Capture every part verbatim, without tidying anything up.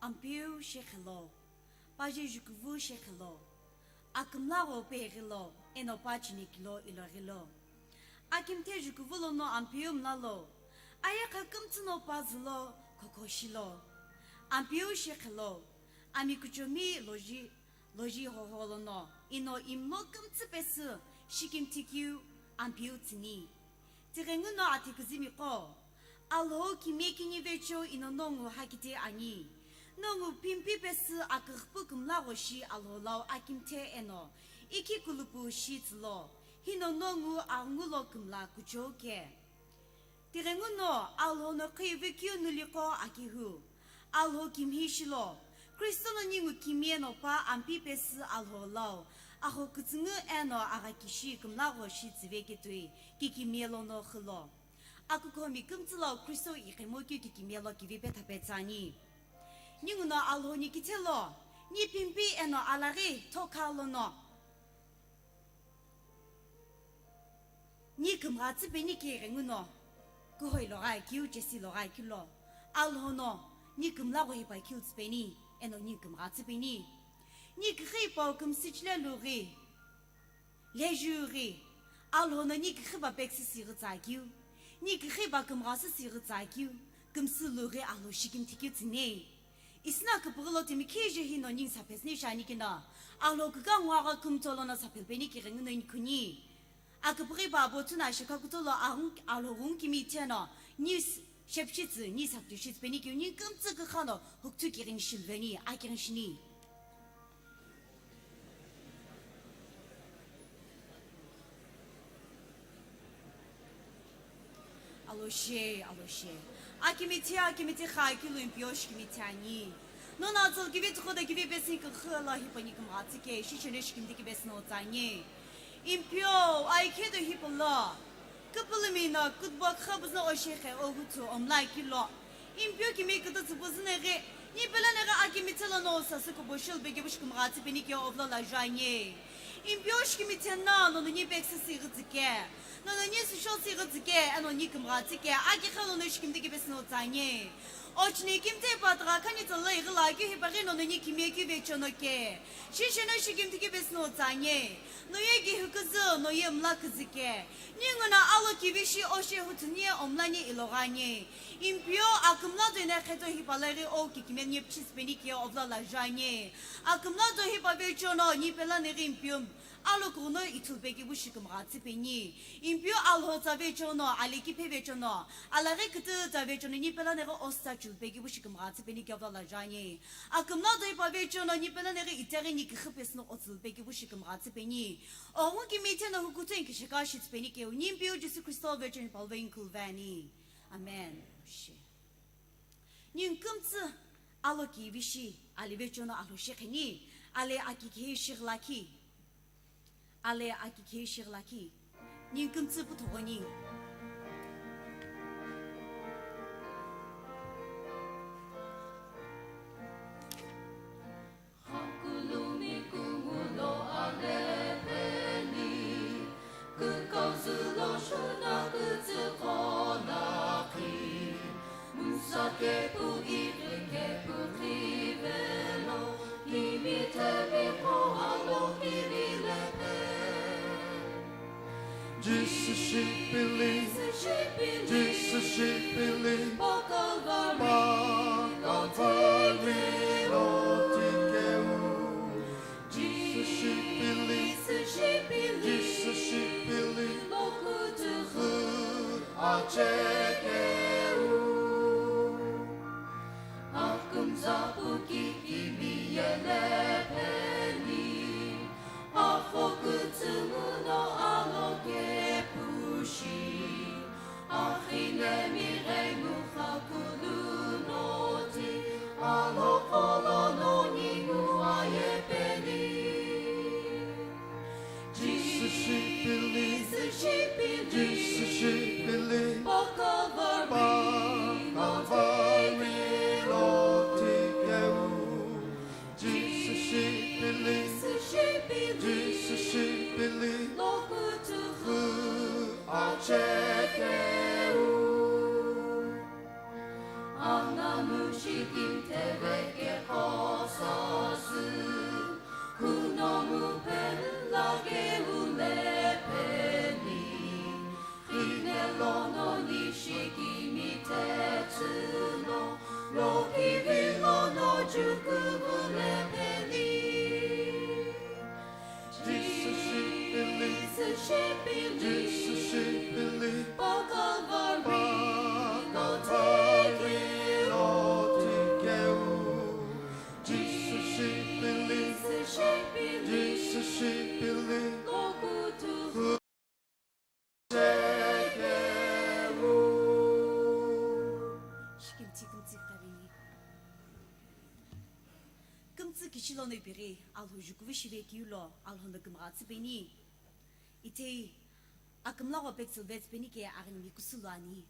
Ampeu shekhelo, paje jukuvu shekhelo, akümlagho peghilo, eno pa chinekilo iloghilo. Akimthe jukuvu lono Ampeu mlalo, ayekha kümtsü no pazülo, khokhoshilo. Ampeu shekhelo, ami kuchomi loji, loji hoho lono, ino imlo kümtsü pesü, shikimthi keu, Ampeu tsüni. Tighenguno athi kuzimiqo, Alhou kimiye kini vecheo ino nongu hakiti ani. Nongu pimpi pesü aküghüpu kümlagho shi Alhou lau akimthe eno, ikhi kulupu shi tsülo, hino nongu aghungu lo kümla kuchou ke. Tighenguno Alhou no qhivi keu nuliqo akihu. Alhou kimhi shilo, Kristo no ningu kimiye no pa ampi pesü Alhou lau, agho kütsüngü eno agha kishi kümlagho shi tsüve ketui, kikimiye lono xülo. Akukhomi kümtsü lau Kristo iqhemo keu kikimiye lo kivi petha petsü ani. Ninguno Alhou ni kithelo, ni pimpi eno alaghi thokha lono. Ni kümgha tsüpeni kighengu no, kuhoi logha keu chesi logha keu lo, Alhou no, ni kümlagho hipa keu tsüpeni, eno ni kümgha tsüpeni. Ni kükhipa kümsüchile lughi, lejughi, Alhou no ni kükhipa peksü sighi tsa keu, ni kükhipa kümgha sü sighi tsa keu, kümsü lughi Alhou shikimthi keu tsüni. Isina küpüghü lo timi khije hino ningu saphesüni shani kina, Alhou küka nguagha kümtso lono saphelpeni kighengu no inikuni. Aküpüghü pa abo tsüna shikha kutolo ahung Alhou ghungu kimi theno, ni s-, shepshitsü, ni saktushitsü peni keu ni kümtsü kükhano, hukuthu kighengu shilveni, akighengu shini. Alhou she, Alhou she. Akimithi, akimithi kha keu lo Ampeu shikimithi ani. Nono atsal kivi tukhoda kivi pesü kükhu lo hipani kümgha tsüke, shishene shikimthi kivesü no tsani. Ampeu, aikhe do hipolo. Küpülümi no kutbo kha buzüno oshekhe ohuthu omla kilo. Ampeu kimi kütütsü buzüneghi, ni pelaneghi akimithi lono sasü kubo shilbe kibu shikümgha tsüpeni keu ovlo la juani. Ampeu shikimithi no, nono ni peksü sighi tsüke, nono ni süsho sighi tsüke, eno ni kümgha tsüke, akikhe lono shikimthi kivesü no tsani. Ochine kimthe pa tugha khani tsala ighi la keu hipaghi nono ni kimiye keu vechono ke. Shishene shikimthi kivesü no tsani. Noye kihu küzü, noye mla küzü ke. Ninguno alo kivi shi oshe huthu ni omlani iloghani. Ampeu akümla do ina kheto hipa laghi o kikimiye ni pchitsüpeni keu ovla la juani. Akümla do hipa vechono ni pelaneghi Ampeu alo kuno ithulu pekibu shikümgha tsüpeni. Ampeu Alhou tsa vechono, alekiphe vechono, alaghi kütü tsa vechono ni pelaneghi osta chulu pekibu shikümgha tsüpeni keu ovla la juani. Akümla do hipa vechono ni pelaneghi itaghi ni kükhu pesü no otsülu pekibu shikümgha tsüpeni. Oghungu kimi theno hukuthu inkishika shitsüpeni keu ni Ampeu Jisü Kristo vechono palve inkulveni. Amen. Shi. Ningu kümtsü alo kivi shi, ali vechono Alhou shekheni, ali akikhe shighilakhi. Ale akikhe shighilakhi. Ningu kümtsü puthogho ni. Hakulumi kungulo alepeni, kükau zülo shuna kütsüqo lakhi. Musa kepu ighi kepu khivelo, kimi temi qo alo kivilepe. Jisü shipili, Jisü shipili, Jisü shipili, pa Calvary, pa Calvary lo tikeu. Jisü shipili, Jisü shipili, Jisü shipili, lo kütükhü achekeu. Akümza pu kikimiye lepeni, agho kütsümu no alo kepu shi. Akhine mighemu kha kulu noti, alo kolo no ningu ayepeni. Jisü shipili, Jisü shipili, Jisü shipili, pa Calvary, pa Calvary lo tikeu. Jisü shipili, Jisü shipili, Jisü shipili, lo kütükhü achekeu. Anamu shikimthe veke Shilono ipeghi Alhou jukuvu shive keu lo Alhou no kümgha tsüpeni. Ithei akümla gho pektsü vetsüpeni ke aghini mi kusü lo ani.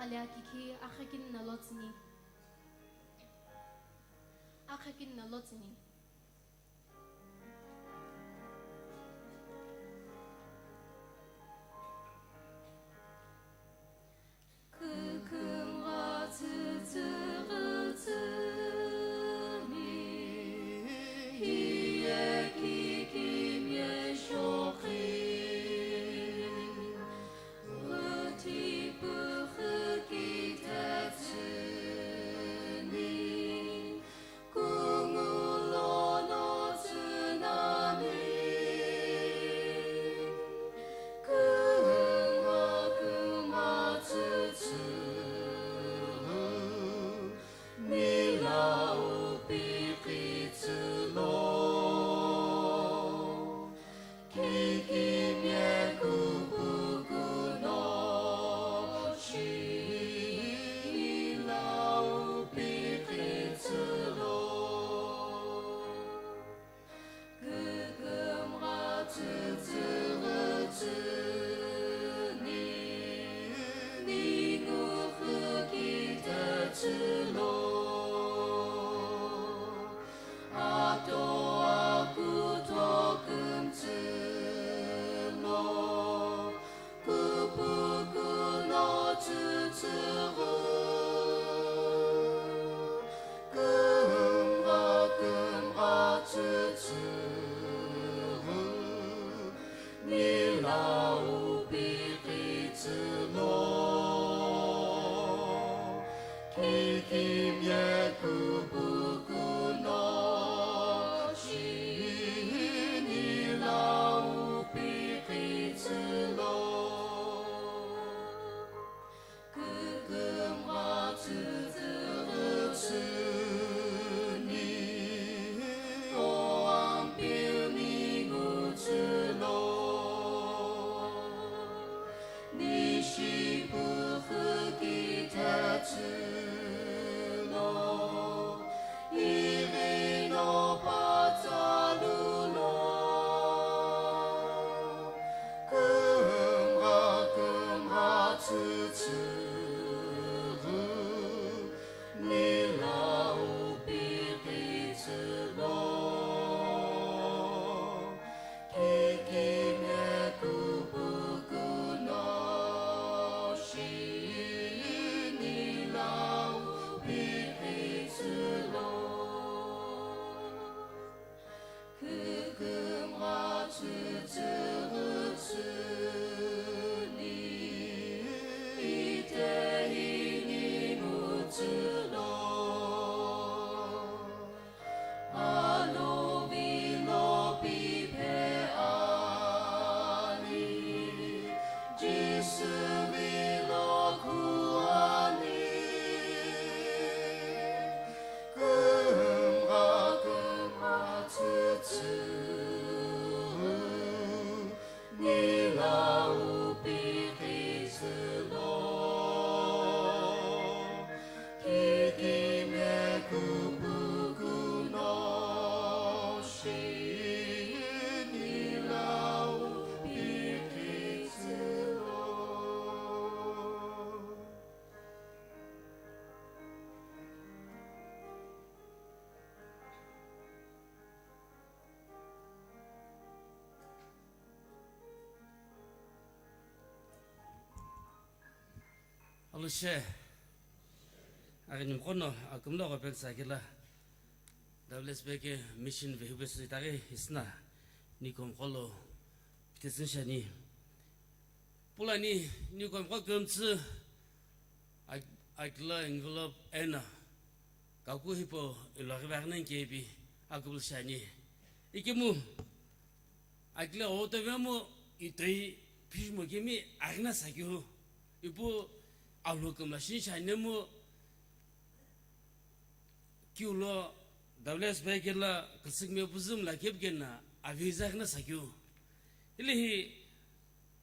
Alea kikhi akhakini na lotsüni. Akhakini na lotsüni. Alushe, aghini mqono akümlo ghopek sakila, W S B K mission vehibe sui taghi isna, nikom qolo pitesin shani. Pulani nikom qo kümtsü, ak-, akila envelope ena, kaku hipo ilo aghi vaghinan kebi, akubul shani. Ikimu, akila oto vemu itoi phishmo kemi aghina sakyu. Ipu alhuküm la shin shanemu kiulo W S B K la küsükme püzüm la kepkena aviza aghina sakyu. Hilihi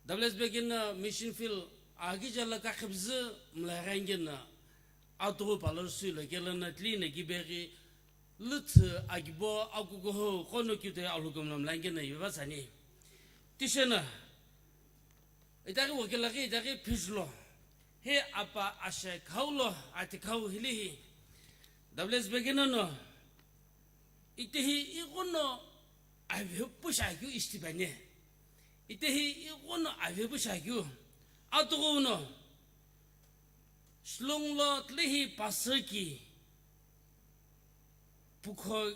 W S B K na mission field agija la kakhipüzü mla ghaingena atugu palo sui lo kela na tli na kibeghi lüthü akibo akukuho kono kiuto alhuküm la mla ngena iva sani. Tishena, itaghi wokilaghi itaghi phishlo. He apa ashe khaulo ati khau hilihi. W S B K na no. Itehi ighono avepu shakyu ishtipani. Itehi ighono avepu shakyu. Atugu no. Shillong lo tlehi pastor ki pukho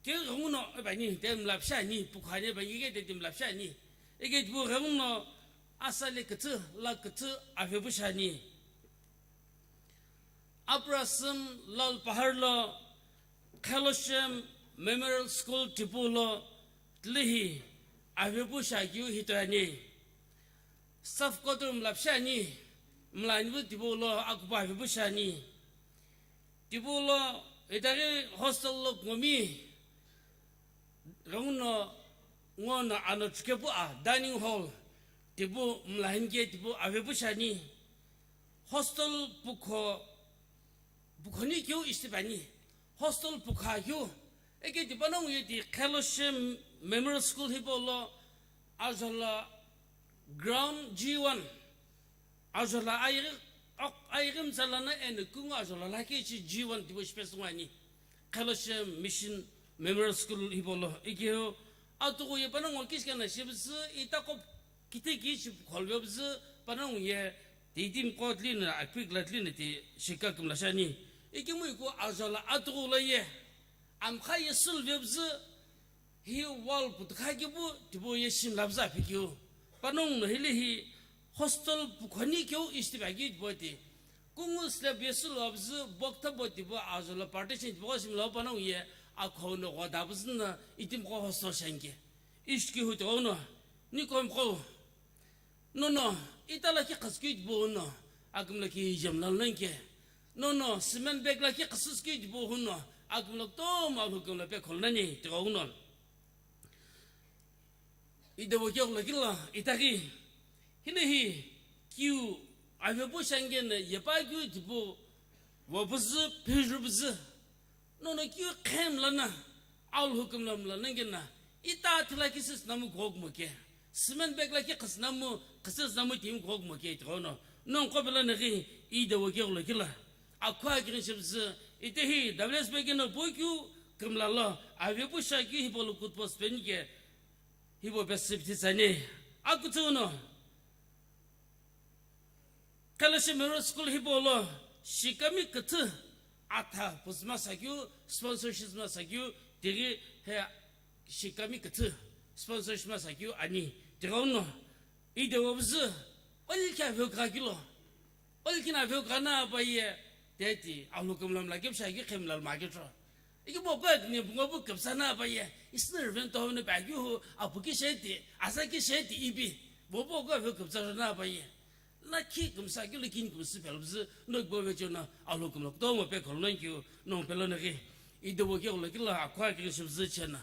ke ghenguno ebani, te mlapshani, pukho ani ebani ke te mlapshani. Eke tipu ghenguno asale kütsü, la kütsü avepu shani. Abraham Lal Pahar lo Kheloshem Memorial School Tipu lo tlehi avepu shakyu hitoani. Staff quarter mlapshani, mlanivu Tipu lo akupu avepu shani. Tipu lo itaghi hostel lo ngomi, ghenguno ngono ano chukepu a dining hall, Tipu mlahinke Tipu avepu shani. Hostel pukho, pukhoni keu ishtipani. Hostel pukha keu. Eke tipa nongu ye ti Kheloshem Memorial School hipau lo ajola ground G one. Ajola ayeghi, ok, ayeghi mtsa lana eno kungu ajola lakhi ishi G one tipau shipesu nguni. Kheloshem Mission Memorial School hipau lo. Eke atugu ye panongu kishikena shipüzü itaqo Kiti kishi kholvebzü panongu ye, teitim qo tlina, akpik la tlina ti shika kümla shani. Ikimu iku ajola atugu lo ye, amkha ye sülvebzü, hi wall putukha kipu, Tipu ye shimlabzü aphikiu. Panongu no hili hi hostel pukhoni keu ishtiba ki Tipu ti. Kungu slab ye sülvabzü, bokta bo Tipu ajola partition Tipu shimla panongu ye, akhau no ghodabzü na, itim qo hostel shanke. Ishki hu tighenguno, nikom qo. Nono, ita lakhi qhasükeu Tipu no, akümla ki jemla nonke. Nono, cement bag lakhi qhasükeu Tipu no, akümla kutomo alhukümla pe kholnani, tighenguno. Ida wo keghulo kila, itaghi. Hile hi, kiu, avepu shangena, yepa kiu Tipu, vopüzü, phijupüzü. Nono kiu khem lana, alhukümla mla nangena, ita thila kisis namu gogmo ke. Cement bag lakhi khas namu, khasis namu tim gogmo ke, tighenguno. Nongu qobela naghi, ida wo keghulo kila. Akhua kirin shipüzü, ite hi, W S B K no po kiu, kümla lo, avepu shakyu hipau lo kutpo speni ke, hipau pesü piti tsani. Akutsuno. Kheloshem Memorial School hipau lo shikami küthü atha püzü masa keu, sponsorship masa keu, tighi he shikami küthü sponsorship masa keu ani. Tighenguno, ide wo püzü, oli kya veu kha kilo. Oli kina veu kha na pa ye, teti, alhukümla mla kepsha ki khemla ma ketro. Iki bo ko ni bungo bu kepsa na pa ye, isner ven to ne ba kyu hu, apu ki sheti, asa ki sheti ipi. Bo bo ko veu kepsa na pa ye. Lakhi kümsa kilo kin kümsü pelbzü, no bo ve chona, alhukümla kutomo pe kholnon kyu, no pelo naghi. Ide wo keghulo kila, akhua kiri shipüzü chena.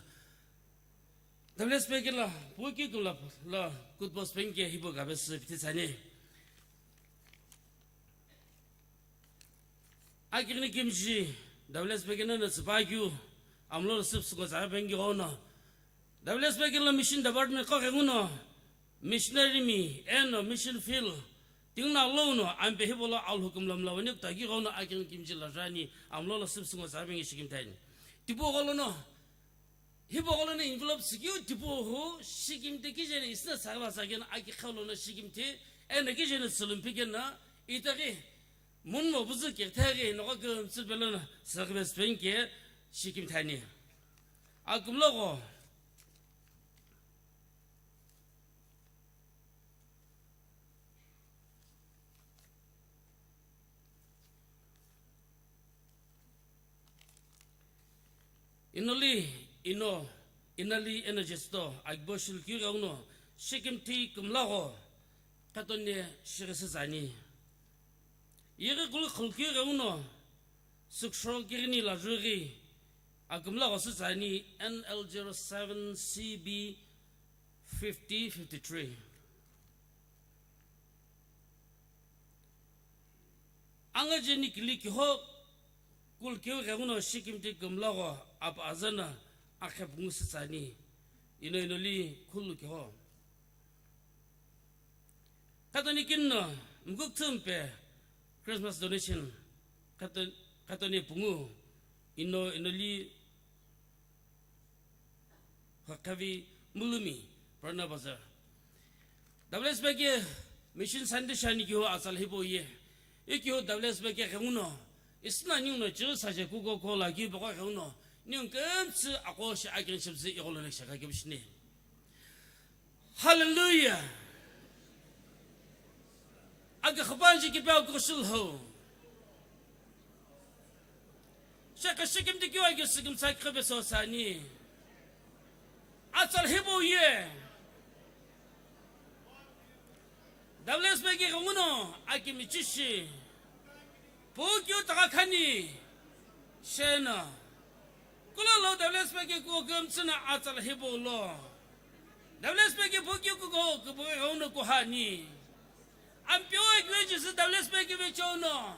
W S B K la, puki kula la, kutpo speni ke hipau gabesü piti tsani. Akighini kimchi, W S B K no na tsüpa kyu, amlo lo süpsü ngo tsara pengi ghono. W S B K lo mission department qo ghenguno, missionary mi, eno mission field, tingna lo no, ampe hipau lo alhukümla mla wani kutaki ghono akighini kimchi la jani, amlo lo süpsü ngo tsara pengi shikimtani. Tipu gholo no, Hipau gholo no envelope sikeu tipau hu, shikimthi kijeni isna sakla sakena aki khalo no shikimthi, eno kijeni sülümphi kena, Itaghi, munmo buzü kithaghi nogha kümtsü pelono sürüghübe süpeni ke shikimthi ani. Akümlogho. Inoli, ino, inali eno jesüto, agibo shilukeu ghenguno, shikimthi kümlagho, khatoni shighisi tsüani. Yeghi kulu khulukeu ghenguno, süksho kighini lajughi, akümlagho sü tsüani, N L zero seven C B fifty fifty-three. Angajeni kili kiho, kulukeu ghenguno shikimthi kümlagho apa azana akhepungu sü tsüani, ino inoli khulu kiho. Khatoni kinno, mukukthumpe Christmas donation, khato-, khatoni pungu, ino inoli Khokhavi Mulumi, Purana Bazar. W S B ke Mission Sunday shiani kiho atsala hipau ye. Ikiho W S B ke ghenguno. Isna ninguno chiri saje kuko kola ki boko ghenguno. Ningu kümtsü ako shi akin shibzi igolo ne shaka kibishne. Hallelujah. Ake khapanji kipe akushul ho. Shaka shikimthi kiwa ke shikimthi saki khabe so tsüani. Atsala hipau ye. W S B ke ghenguno akimichi shi. Pu keu taka khani. Shena. Kula lo W S B ke kuo kümtsü na atsala hipau lo. W S B ke pu keu kuko kubo ghenguno kuhani. Ampeu akiu Jisü W S B ke vecheo no.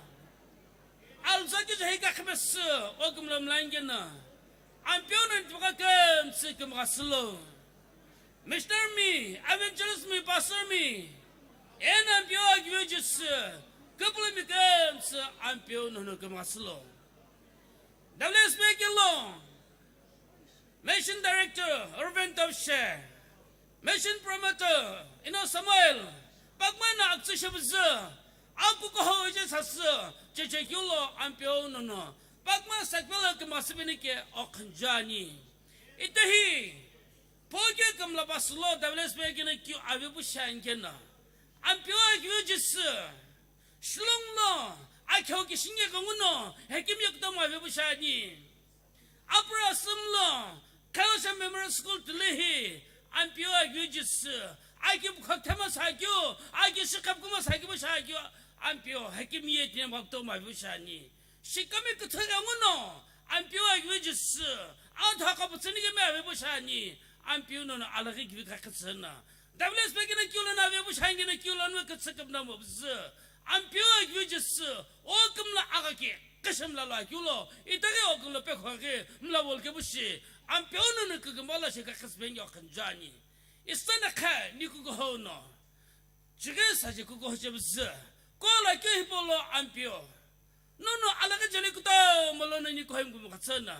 Alsa ke jahi ka khapesü, o kümlo mlangena. Ampeu no nitipaka kümtsü kümghasülo. Mister mi, evangelist mi, pastor mi. Eno Ampeu akiu Jisü, küpülümi kümtsü Ampeu no no kümghasülo. W S B ke lo. Mission Director, Reverend Topshe. Mission Promoter, ino Samuel. Pakmana aktsü shibizü. Akuko ho ije sasü. Cheche kiulo Ampeu nono. Pakma sakpela kümghasübeni ke okhanjani. Itahi. Poke kümla basülo W S B ke na kiu avepu shangena. Ampeu akiu Jisü. Shillong no, akheo kishinge kanguno, hekim yektomo avepu shani. Apra asümlo, Kalasha Memorial School tülehi, Ampeu akiu Jisü, aki bukha thema sakeu, aki shikhap kuma sakeu shakeu, Ampeu hekim ye tine bapto ma avepu shani. Shikami küthü kanguno, Ampeu akiu Jisü, atha kaputsüni kemi avepu shani, Ampeu nono alaghi kivi kakhatsüna. W S B ke na kiu lono avepu shangena kiu lono kütsü kümna mobzü. Ampeu akiu Jisü, o kümla aga ke, kashimla lo akiu lo, itaghi o kümla pekho ghi, mla vol kepu shi, Ampeu nono kükümba lo shi kakhasübeni okhanjani. Isana kha, ni kuko ho no. Chighi saje kuko ho chebzü. Kola ke hipolo Ampeu. Nono alaghi jeli kutomo lono ni kohim kumghatsüna.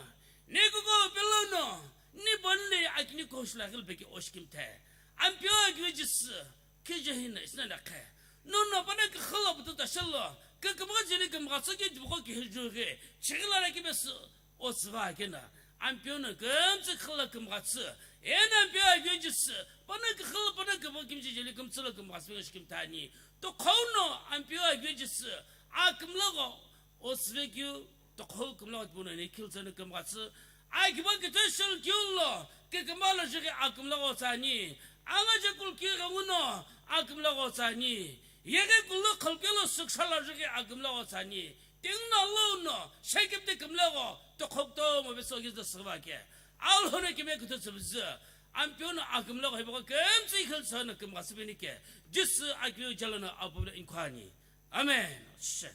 Ni kuko pelono, ni bonle akini kohushlaghi beki oshikimthe. Ampeu akiu Jisü, kije hina isna nakhe. Nono pana ke khalo butu tashalo, ke kumgha jeli kumghatsü ke diboko ke hijughi, chighi la ki besu, o tsüva kena. Ampeu no kümtsü khala kümghatsü, eno Ampeu akiu Jisü, pana ke khalo pana ke bo kimji jeli kümtsü lo kümghatsü oshikimthani. Tokhou no Ampeu akiu Jisü, akümlagho, o tsüve kiu, tokhou kümlagho tipau no eno khiltsü no kümghatsü. Akibo kithü shil kiu lo, kükümba lo jighi akümlagho tsüani. Angaje kulu kiu ghenguno akümlagho tsüani. Yeghi kulu khulukeu lo süksha lo jighi akümlagho tsüani. Tinguna lo no, shekipti kümlagho, tokhou kutomo beso kiu do süva ke. Alhono kime kuthu tsübzü. Ampeu no akümlagho hipau kümtsü khiltsü no kümghatsübeni ke. Jisü akiu jalo no apu lo inkhani. Amen. She.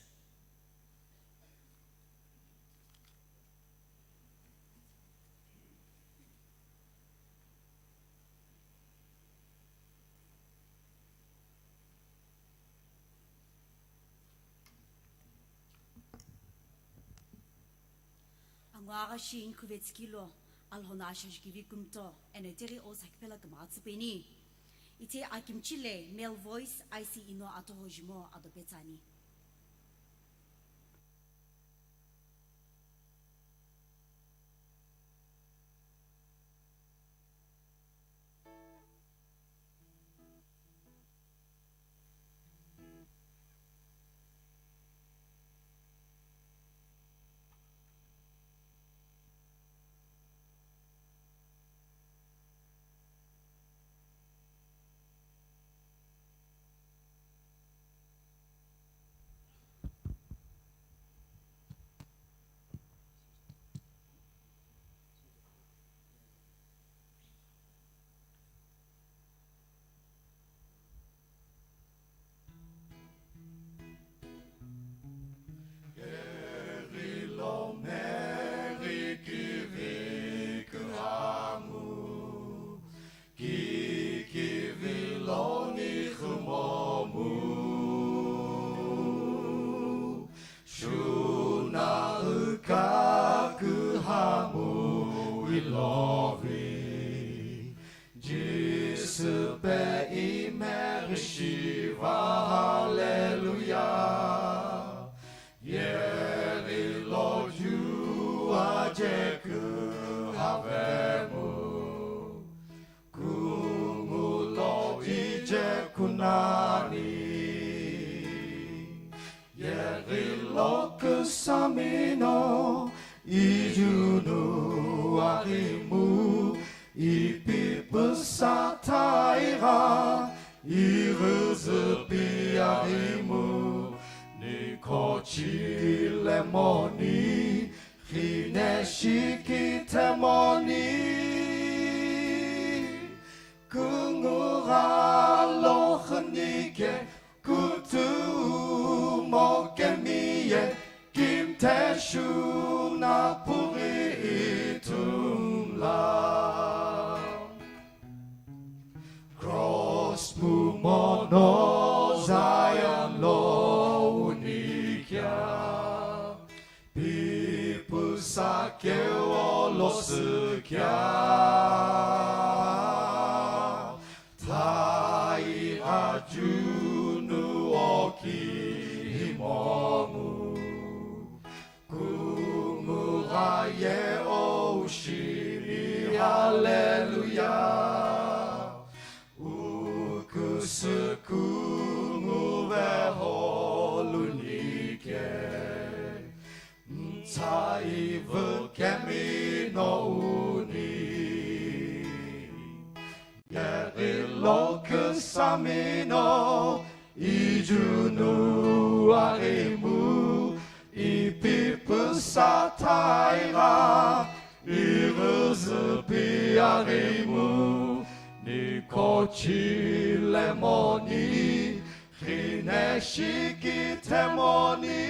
Angu agha shi inkhuve tsükilo, Alhono ashaji kivi kümto, eno itaghi o sakipela kümghatsüpeni. Ite akimchile, Male Voice, I C ino atoho jimo ado petsüani. Pe imeri shiva, hallelujah. Yeri lo jua jeku havemu. Kungu lo ije kunani. Yeri lo kusamino, ijunu arimu, ipi pusa taira, iruzupi arimu, ni kochi lemoni, hine shiki temoni. Kungura lo khunike, kutu mo kemiye, kimteshu na puri itumla. Cross pumono Zion lo unikia. Pipu sakeo lo sukia. Taira junu oki himomu. Kungura ye o ushini, hallelujah. Ukusuku nguve holunike, mtsaivu kemino uni. Yeri lo kusamino, ijunu arimu, ipi pusa taira, iruzupi arimu, ni kochi lemoni, hine shiki temoni.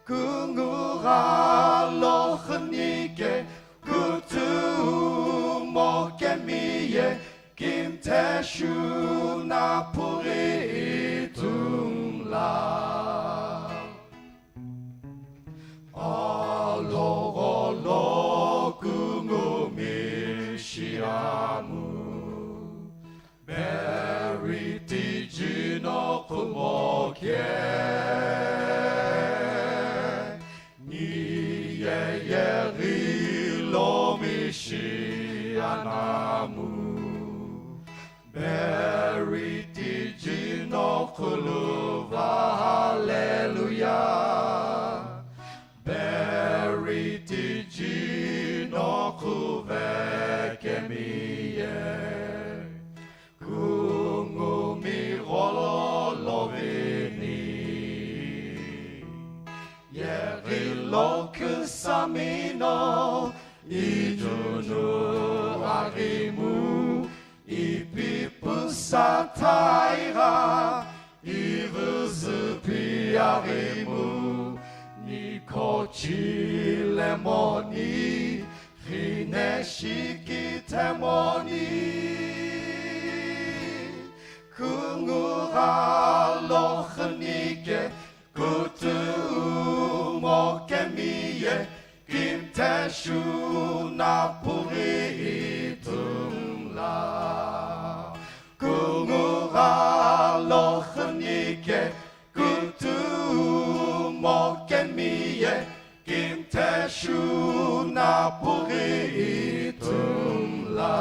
Kungura lo khunike, kutu mo kemiye, kimteshu na puri itumla. Alo golo kungumi shiamu. Mary tiji no kumoke, ni yeyeri lo mishi anamu. Mary tiji no kuluva, hallelujah. Mary tiji no kuve kemiye, kungumi golo lovini. Yeri lo kusamino, ijunu arimu, ipi pusa taira, iruzupi arimu, ni kochi lemoni, hine shiki temoni. Kungura lo khunike, kutu mo kemiye, kimteshu na puri itumla. Kungura lo khunike, kutu mo kemiye, kimteshu na puri itumla.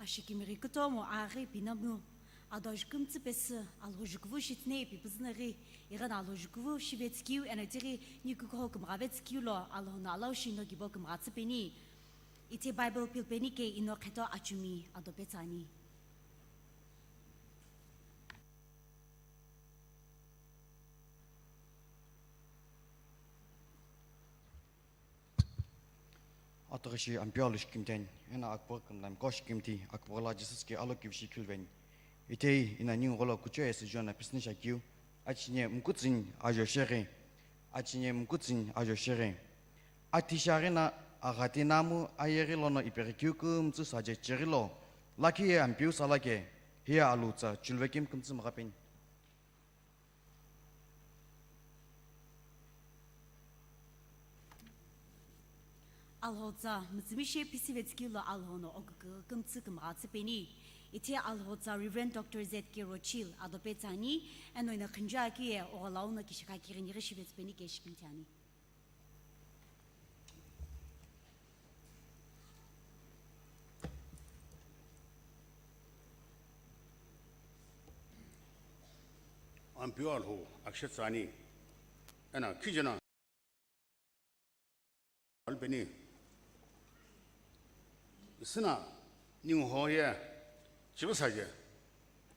Ashikimiri kutomo aghi pinamu. Ado jukümtsü pesü, Alhou jukuvu shitsüne ipi püzünaghi, ighi no Alhou jukuvu shive tsükeu, eno tighi ni kukuho kümgha ve tsükeu lo, Alhou no alau shi no kibo kümgha tsüpeni. Ithi Bible pilpeni ke ino kheto achumi ado petsü ani. Atughishi Ampeu lo shikimthi ani, eno akupughi kümla mko shikimthi, akupughi lo Jesus ke alokivishi khiluveni. Ithei ino ningu gholo kuchou ye süjuno pisüni shakeu, achine mkutsüni ajo sheghi, achine mkutsüni ajo sheghi. Athi shaghi no aghati namu ayeghi lono ipeghi keu kümtsü saje cheghi lo, lakhi ye Ampeu sala ke, hiye Alhou tsa chuluve kemu kümtsü mgha peni. Alhou tsa mütsümishei pisive tsükeu lo Alhou no okükü kümtsü kümgha tsüpeni. Ithi Alhou tsa Reverend Doctor Z K Rochil ado petsü ani, eno ino khunju akeu ye ogholau no kishikha kighinighi shive tsüpeni ke shikimthi ani. Ampeu Alhou, akishe tsü ani, eno khijeno alupeni. Isüna ningu ho ye chighi saje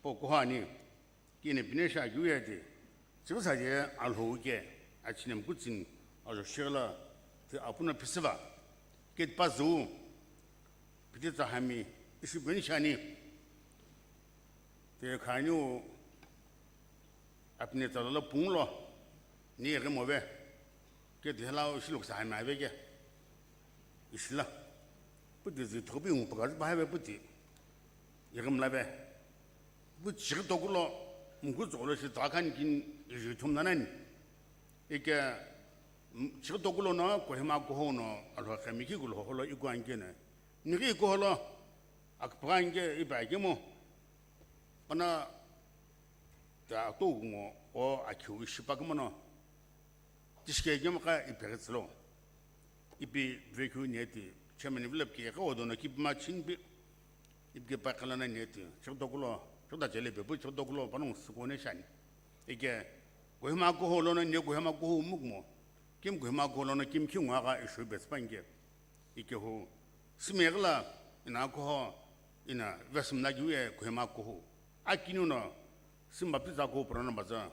po kuhani, kini pinesha kiu ye ti, chighi saje Alhou ke, achine mkutsüni ajo sheghi lo, ti apuno pisiva, ke pazü, piti tsa hami, ishi beni shani, ti khaniu, apine tsa lo pungu lo, ni eghi move, ke ti helau ishi luksa hami ave ke. Ishi lo, puti zü thobi ngu paka zü bahabe puti. Ighi mlave. Puti chighi toku lo, mkutsu lo shi takhani kini iju thumna nani. Ike, m-, chighi toku lo no, Kohima kuhou no, Alhou khemi ki kulo holo iku anke ne. Nighi kuholo, akupughi anke ipa kemo. Ana, ta toku ngo, o akhiu ishi pakemo no. Tishike kemu kha ipeghi tsülo. Ipi vekeu neti, chairman vlep ke kha odono kipima chinpi. Ipi ke pakhalana neti, chighi toku lo, chighi ta chele pepu, chighi toku lo, panongu sükone shani. Ike, Kohima kuhou lono, ne Kohima kuhou mukmo. Kim Kohima kuhou lono, kim kingu agha ishu betsü panke. Ike hu, sime ghila, ino kuhou, ino vesümna kiu ye Kohima kuhou. Akiniu no, simba pizza kuhou purana baza.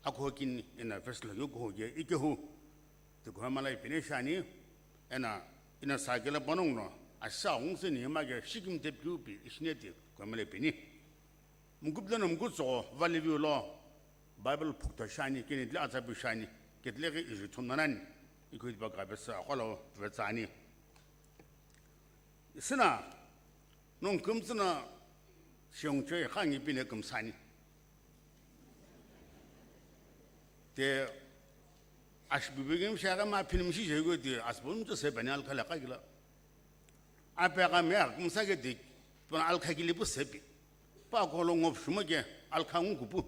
Akuho kini ino verse lo yokuho ye ikehu. Ti Kohima lo ipini shani, eno ino sakelo panongu no, asa ungse ni hima ke shikimthi piu pi ishine ti Kohima lo ipini. Mukupilo no mukutso valiviu lo, Bible phukta shani, kini tile atsa pi shani, ketile ke iju thumna nani, ikhu tipa ka verse akholo verse ani. Isüna, nongu kümtsü no, shiongchoi khangi pine kümsani. Te, ashbibi gim shagha ma phinimshi shego te, asbun to se bani alkhala kagila. Ape ga me akümsa ke dik, pon alkha kili pu sepi. Pa kolo ngop shuma ke, alkha ngu kupu.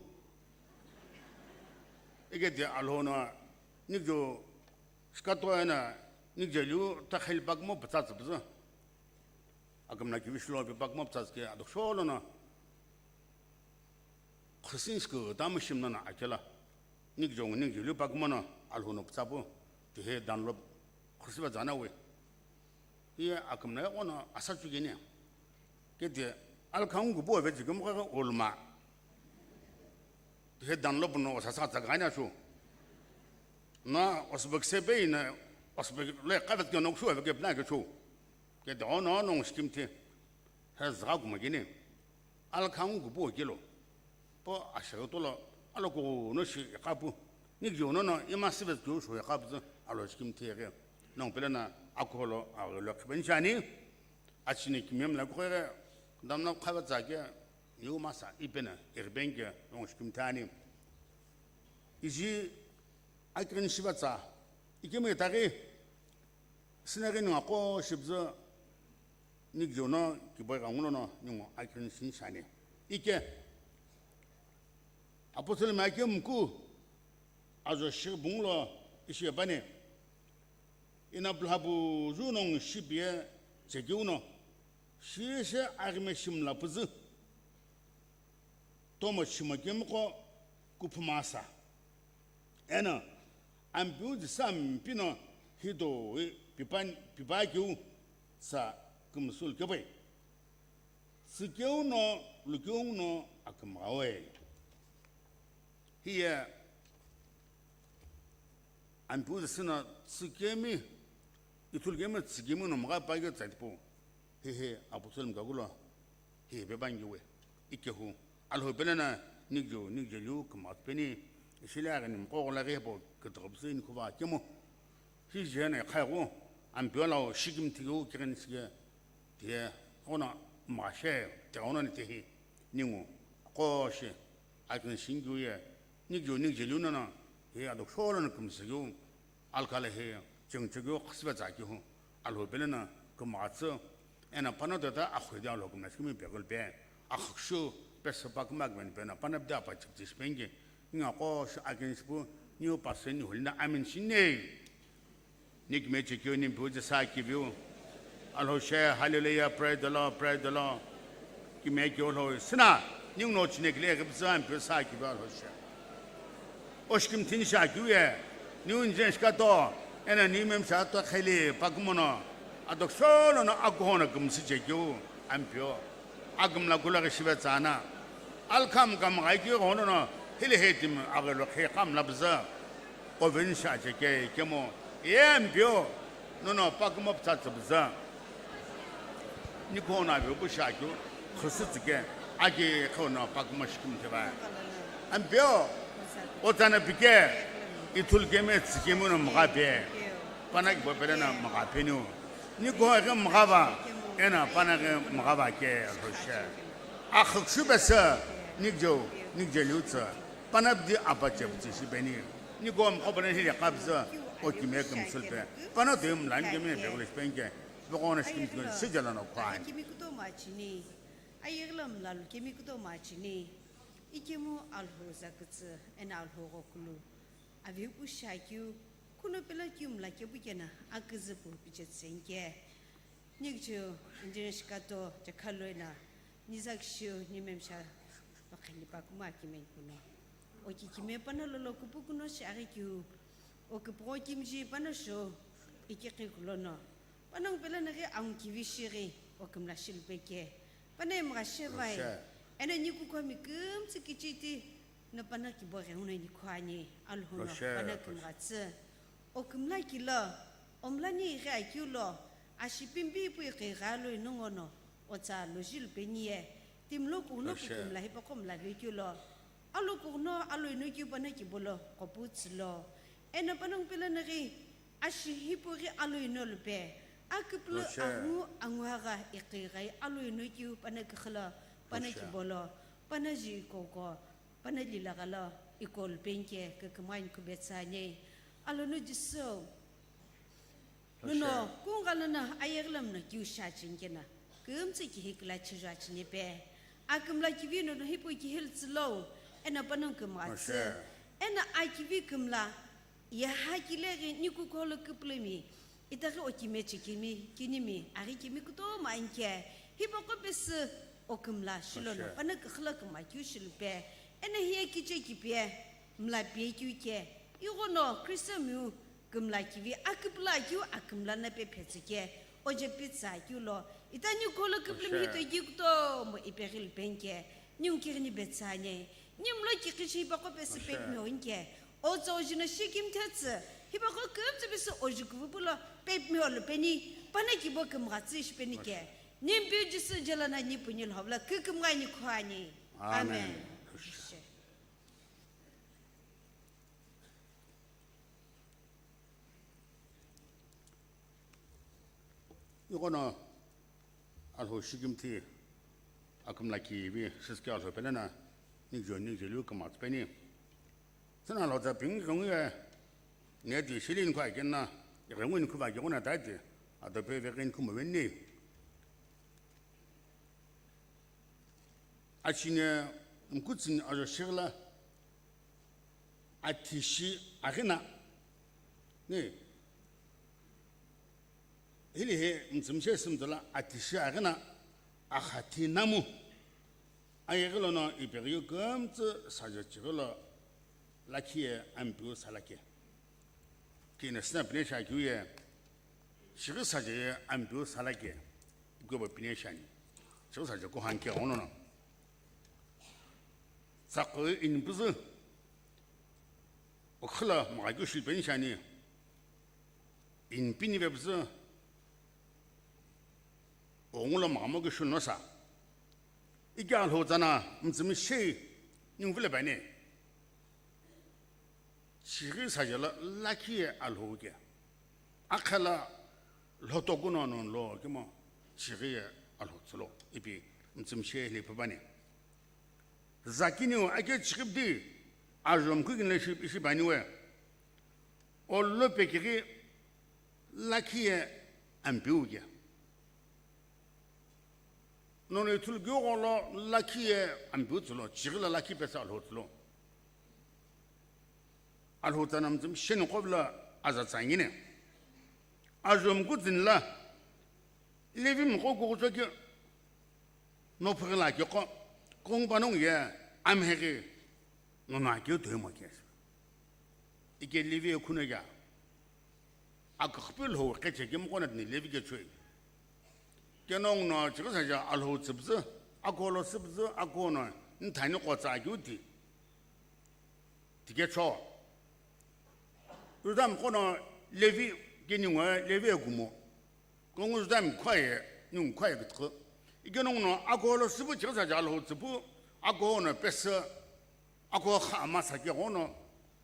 Ike te alhono, nikjo, shikato ena, nikjo liu, ta khel bak mo pata tsa pata. Akamna kivi shilo pi pakuma ptsatsuke adoksho lono. Khusinshku tamu shimno no akela. Nikjo ngu nikjo liu pakuma no alhono ptsapu. Tihe danlo khusiva zana we. Iye akamna ono asa chukene. Kete alkhangu kubo ve chikum kaka olma. Tihe danlo puno osasa tsakanya shu. Na osbek sepe ina osbek le kavet ke nokshu ave ke pna ke chu. Ke dono nong shikimthe. He zgha kuma gene. Alkhangu kubo kelo. Po ashayo tolo aloko no shi kapu. Nikjo no no ima sivet kyo shu kapu alo shikimthe ke. Nong pelena akolo agelo kbenchani. Achine kimem la kore. Damna khavet zake. Niu masa ipena irbenge nong shikimthani. Iji akirin shivatsa. Ikemu itaghi sinaghi ningu aqo shibzu nikjo no kiboi ghangulo no ningu akirin shinshani. Ike Apostle Mike mku ajo shibungulo ishi epani. Ina pulhapu ju nong shipie chekiu no. Shishe aghime shimla püzü. tomo shimo kemiqo kuphumasa. Eno Ampeu Jisü Ampino hitoi pipan-, pipakeu sa kümsülu kepai. Tsükeu no, lukeu no akümghawe. Hiye Ampeu Jisü no tsükemi, ithulu kemi tsükemi no mgha pa keu tsa tipau. Hehe, aputhulu mkakulo. Hehe, pepangiwe. Ikehu. Alhou pele na nikjo, nikjo liu kümgha peni. Ishile aghi nimqo ghola ghi hepo, kütüghüpüsü inikhuva kemo. Hi jena khaigu, Ampeu lau shikimthi keu kigheni shike. Tiye, ono mgha she, tiye ono ni tihi. Ningu, aqo shi, akin shingiu ye. Nikjo, nikjo liu nono. Hi ado sholo no kümsü keu. Alkala hi, chengchekeu khasüve tsa keu, Alhou pele na kümghatsü, eno pano tota akhoi de Alhou kümna shikimi pekul pe, akhükshu, pesü paküma kümeni peno, pano pde apa chipchi shipengike, ningu aqo shi akin shipu, niu pasü ni huli na amin shinei. Nikime chekeu, nimpeu je sa kiviu. Alhou she, hallelujah, praise the Lord, praise the Lord. Kime keu Alhou, sina, ningu no chine kile, kipsa, nimpeu sa kiviu Alhou she. Oshikimthi ni sha keu ye, niu nje shikato, eno niu mem shato kheli, pakumono, adoksholo no akuhono kümsü chekeu, Ampeu. Akümla kulaghi shive tsana. Alkham kam ghaikeu ghono no, hili hetim aghelo khe kam labza. Kovin sha cheke kemo, ye Ampeu, nono pakumo ptsa tsübüzü. Nikhono avi upu shakeu, khüsü tsike, aki khono pakumo shikimthi va. Ampeu, otsana pike, ithulu kemi tsükemi no mgha pe. Pana kibo pele na mgha peniu. Nikho ghi mgha va, eno pana ghi mgha va ke Alhou she. Akhükshu pesü, nikjo, nikjo liu tsü. Pana pdi apa chepchi shipeni. Nikho mgha pana hili kabzü, okime kümsülpe. Pana dui mla nikemi ne pekule shipengike. Pekona shikimthi keu, sijala no khwani. Kemi kutomo achini. Ayeghi lo mlalu kemi kutomo achini. Ikemu Alhou zakütsü, eno Alhou ghokulu. Avi upu shakeu, kuno pelo keu mla kepu kena, aküzü pu pichetsü nke. Nikjo, engineer shikato, chekhaloi na, nizakishiu, nimemsha, pakhani pakuma kimen kuno. Oki kime pana lolo kupu kuno shi aghi keu, okipugho kimji pana sho, ikikhi kulono. Panongu pele na ghi angu kivi shighi, okümla shilupe ke. Pana emgha shevai. Eno nikukhomi kümtsü kichiti, no pana kibo ghenguno nikho ani, Alhou no, pana kümghatsü. Okümla kilo, omlani ighi akeu lo, ashipimbi pu ighi gha lo inongo no, otsa lo jilu peni ye, timlo kuno kukümla hipaqo mla vekeu lo, alo kuno alo ino keu pana kibo lo, qopu tsülo. Eno panongu pele na ghi, ashi hipau ghi alo ino lupe, aküpülü angu anguagha ighi ghai alo ino keu pana kikhilo, pana kibo lo, pana ji ikoko. Pana lilagha lo iko lupeni ke kükümgha inikhu betsü ani. Alono Jisü. Nono, kungha lono ayeghi lo mno kiu shi acheni keno, kümtsü kihi kula chijo acheni pe. Akümla kivi nono hipau kihi lütsü lo, eno panongu kümghatsü. Eno akivi kümla, ye hakile ghi nikukho lo küpülümi, itaghi okime chekemi, kinimi, aghi kemi kutomo ani ke, hipaqo pesü okümla shilono, pana kikhilo kümgha keu shilupe, eno hiye kiche kipe, mla pe keu ke, ighono Kristomiu kümla kivi, aküpülü akeu akümla na pe phetsü ke, oje pitsü akeu lo, itaghi nikukho lo küpülümi hito keu kutomo ipeghi lupeni ke, ningu kighini betsü ani, nimlo kikhishi hipaqo pesü pepmi oni ke, otsa ojino shikimthetsü, hipaqo kümtsü pesü oji kuvupulo pepmi olupeni, pana kibo kümghatsü shipeni ke. Nimpeu Jisü jelo na nipu nilhobla kükümgha inikhu ani. Amen. Ighono Alhou shikimthi akümla kivi shisikeu Alhou pele na nikjo nikjo liu kümghatsü peni. Sina lotsa pingi küngu ye, ne ti shili inikhu akena, ighengu inikhu va keguna tati, atope veghi inikhu muveni. Achine mkutsin ajo shigla, atishi aghina, ne, hili he mtsümshe sümtula atishi aghina, akhati namu, Ayeghi lono ipeghi kümtsü saje chighi lo lakhi ye Ampeu sala ke. Kino sina pine shi akeu ye, chighi saje ye Ampeu sala ke. Ikobo pine shi ani. Chighi saje ko hanke ono no. Tsaqo inipüzü. Okhila mgha keu shilpeni shi ani. Inipini vepüzü. Ongulo mgha mo keu shuno sa. Ike Alhou tsana mtsümishei ningu vile bani. Chighi saje lo lakhi ye Alhou ke. Akhala lhoto kuno no lo kemo chighi ye Alhou tsülo ipi mtsümishei hile pabani. Zakiniu ake chighi pdi ajomkhu kini le shi, ishi bani we. Olo pekighi lakhi ye Ampeu ke. Nono ithulu keu gholo lakhi ye Ampeu tsülo, chighi lo lakhi pesü Alhou tsülo. Alhou tsana mtsümishei niqo vilo aza tsangine. Ajomkhu tsini la Levi miqo kughucho ke nophughi la ke qo, kughengu panongu ye amheghi nono akeu toimo ke. Ike Levi ye khuno ke. Akükhüpü Alhou qeche kemu qo no tini Levi ke choi. Kenongu no chighi saje Alhou tsüpüzü, akolo süpüzü, akono nthani qo tsa akeu ti. Tike cho. Juda miqo no Levi ke ningu Levi ye kumo. Kughengu Juda mikhua ye, ningu khua ye kütükhü. Ikenongu no akolo süpü chighi saje Alhou tsüpü, akono pesü, ako kha masa ke ghono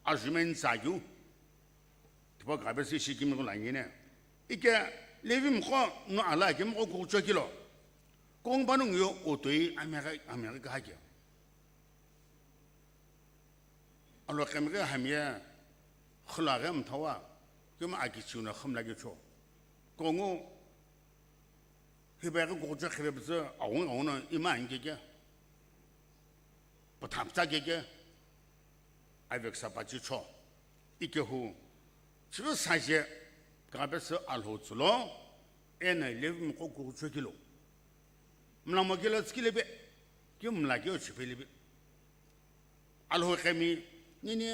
ajumeni tsa keu. Tipau ghabesi shikimi ghula ngine. Ike Levi miqo no ala ke miqo kughucho kilo. Kughengu panongu yo otoi amheghi, amheghi kaha ke. Aloqemighi hami ye khulaghi mthawa, kemu akichiu no khümla ke cho. Kughengu hipeghi kughucho khivepüzü aghungu aghungu no ima ani keke. Püthapütsa keke. Aveksa pachi cho. Ikehu chighi saje kapesü Alhou tsülo, eno Levi miqo kughucho kilo. Mlamo kilo tsükile be, ki mla keu chipele be. Alhou qemi, nini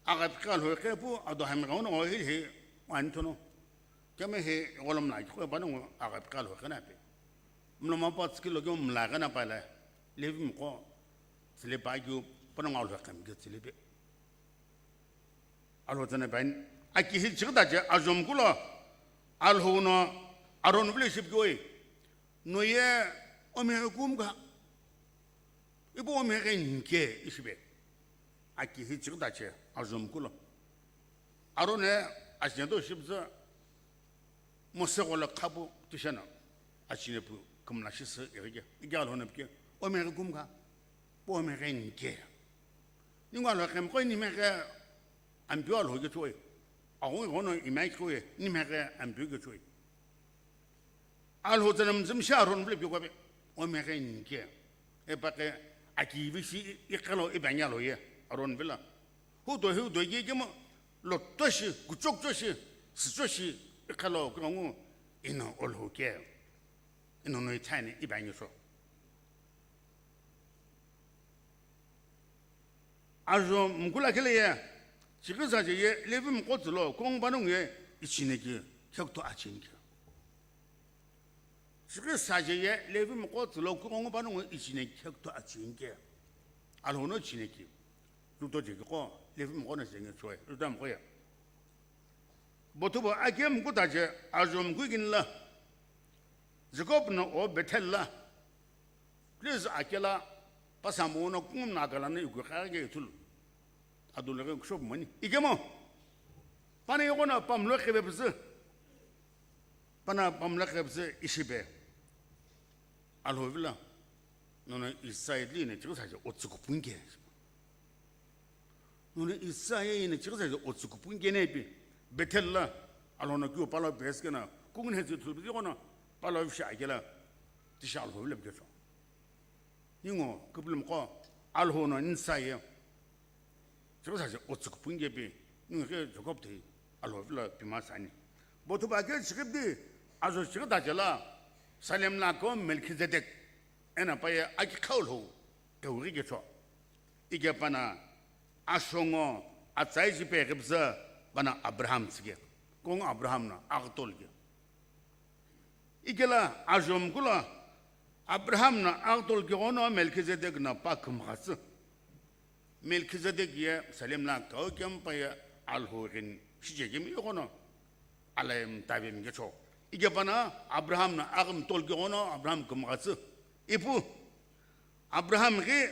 aghapi qhi Alhou qe pu ado hami ghono hili hi wani thono. Kemu hi gholo mla keu panongu aghapi qhi Alhou qe na pe. Mlamo pa tsükilo kemu mla qe na pa le, Levi miqo tsüle pa keu panongu Alhou qemi keu tsüle pe. Alhou tsana bani, aki hi chighi tache ajomkhu lo, Alhou no Aron vilo ishi pi keu we, no ye omheghi kumkha, ipu omheghi nike ishi be. Aki hi chighi tache ajomkhu lo. Aron ye achine do shipüzü, Mose gholo khapu tisheno achine pu kümla shisü ighi ke, ike Alhou no pi ke, omheghi kumkha, pu omheghi nike. Ningu Alhou qemi qo inimheghi Ampeu Alhou ke choi. Aghungu ghono ima ke choi, inimheghi Ampeu ke choi. Alhou tsana mtsümishei Aron vilo pi keu be, omheghi nike. Ipaqe aki visi iqhelo ipi ani Alhou ye Aron vilo. Hudo hi hudo ye kemu loto shi, kuchokcho shi, sücho shi iqhelo kughengu ino Alhou ke. Ino no ithani ipi ani so. Ajomkhu lakhi lo ye, chighi saje ye Levi miqo tsülo kughengu panongu ye ichine ke, khekto achine ke. Chighi saje ye Levi miqo tsülo kughengu panongu ichine khekto achine ke. Alhou no ichine ke. Juda je ke qo, Levi miqo no ichine ke choi, Juda miqo ye. Bothubo akemu kutache ajomkhu kini la, Jacob no o Bethel la, please akela, pasamu no kungum na kala no ikukha ke ithulu. Adulughi kushopu mani. Ikemu, pana yeghono pamlo khivepüzü. Pana pamlo khivepüzü ishi be. Alhou vilo, nono Isaiah li ino chighi saje otsü kupungu ke. Nono Isaiah ino chighi saje otsü kupungu ke ne pi. Bethel la, Alhou no keu palo pesü keno, kunguni hetsu thulu püzü ghono, palo visha akela, tishi Alhou vilo pi ke cho. Ningu, kupulum qo, Alhou no nisa ye. Chighi saje otsü kupungu ke pi, ningu ke Jacob ti Alhou vilo pima sani. Bothubo ke chighi pdi, ajo chighi tache lo, Salem lo ko Melchizedek. Eno pa ye aki khau Alhou. Keu ghi kecho. Ike pana ashongo atsa ishi pe ghipüzü pana Abraham tsüke. Kongu Abraham no aghi tolke. Ikela ajomkulo Abraham no aghi tolke ghono Melchizedek no pa kümghatsü. Melchizedek ye Salem la kau kempa ye Alhou ghin shichekemi ghono alai mtavemi kecho. Ike pana Abraham no aghi mtolke ghono Abraham kümghatsü. Ipu Abraham ghi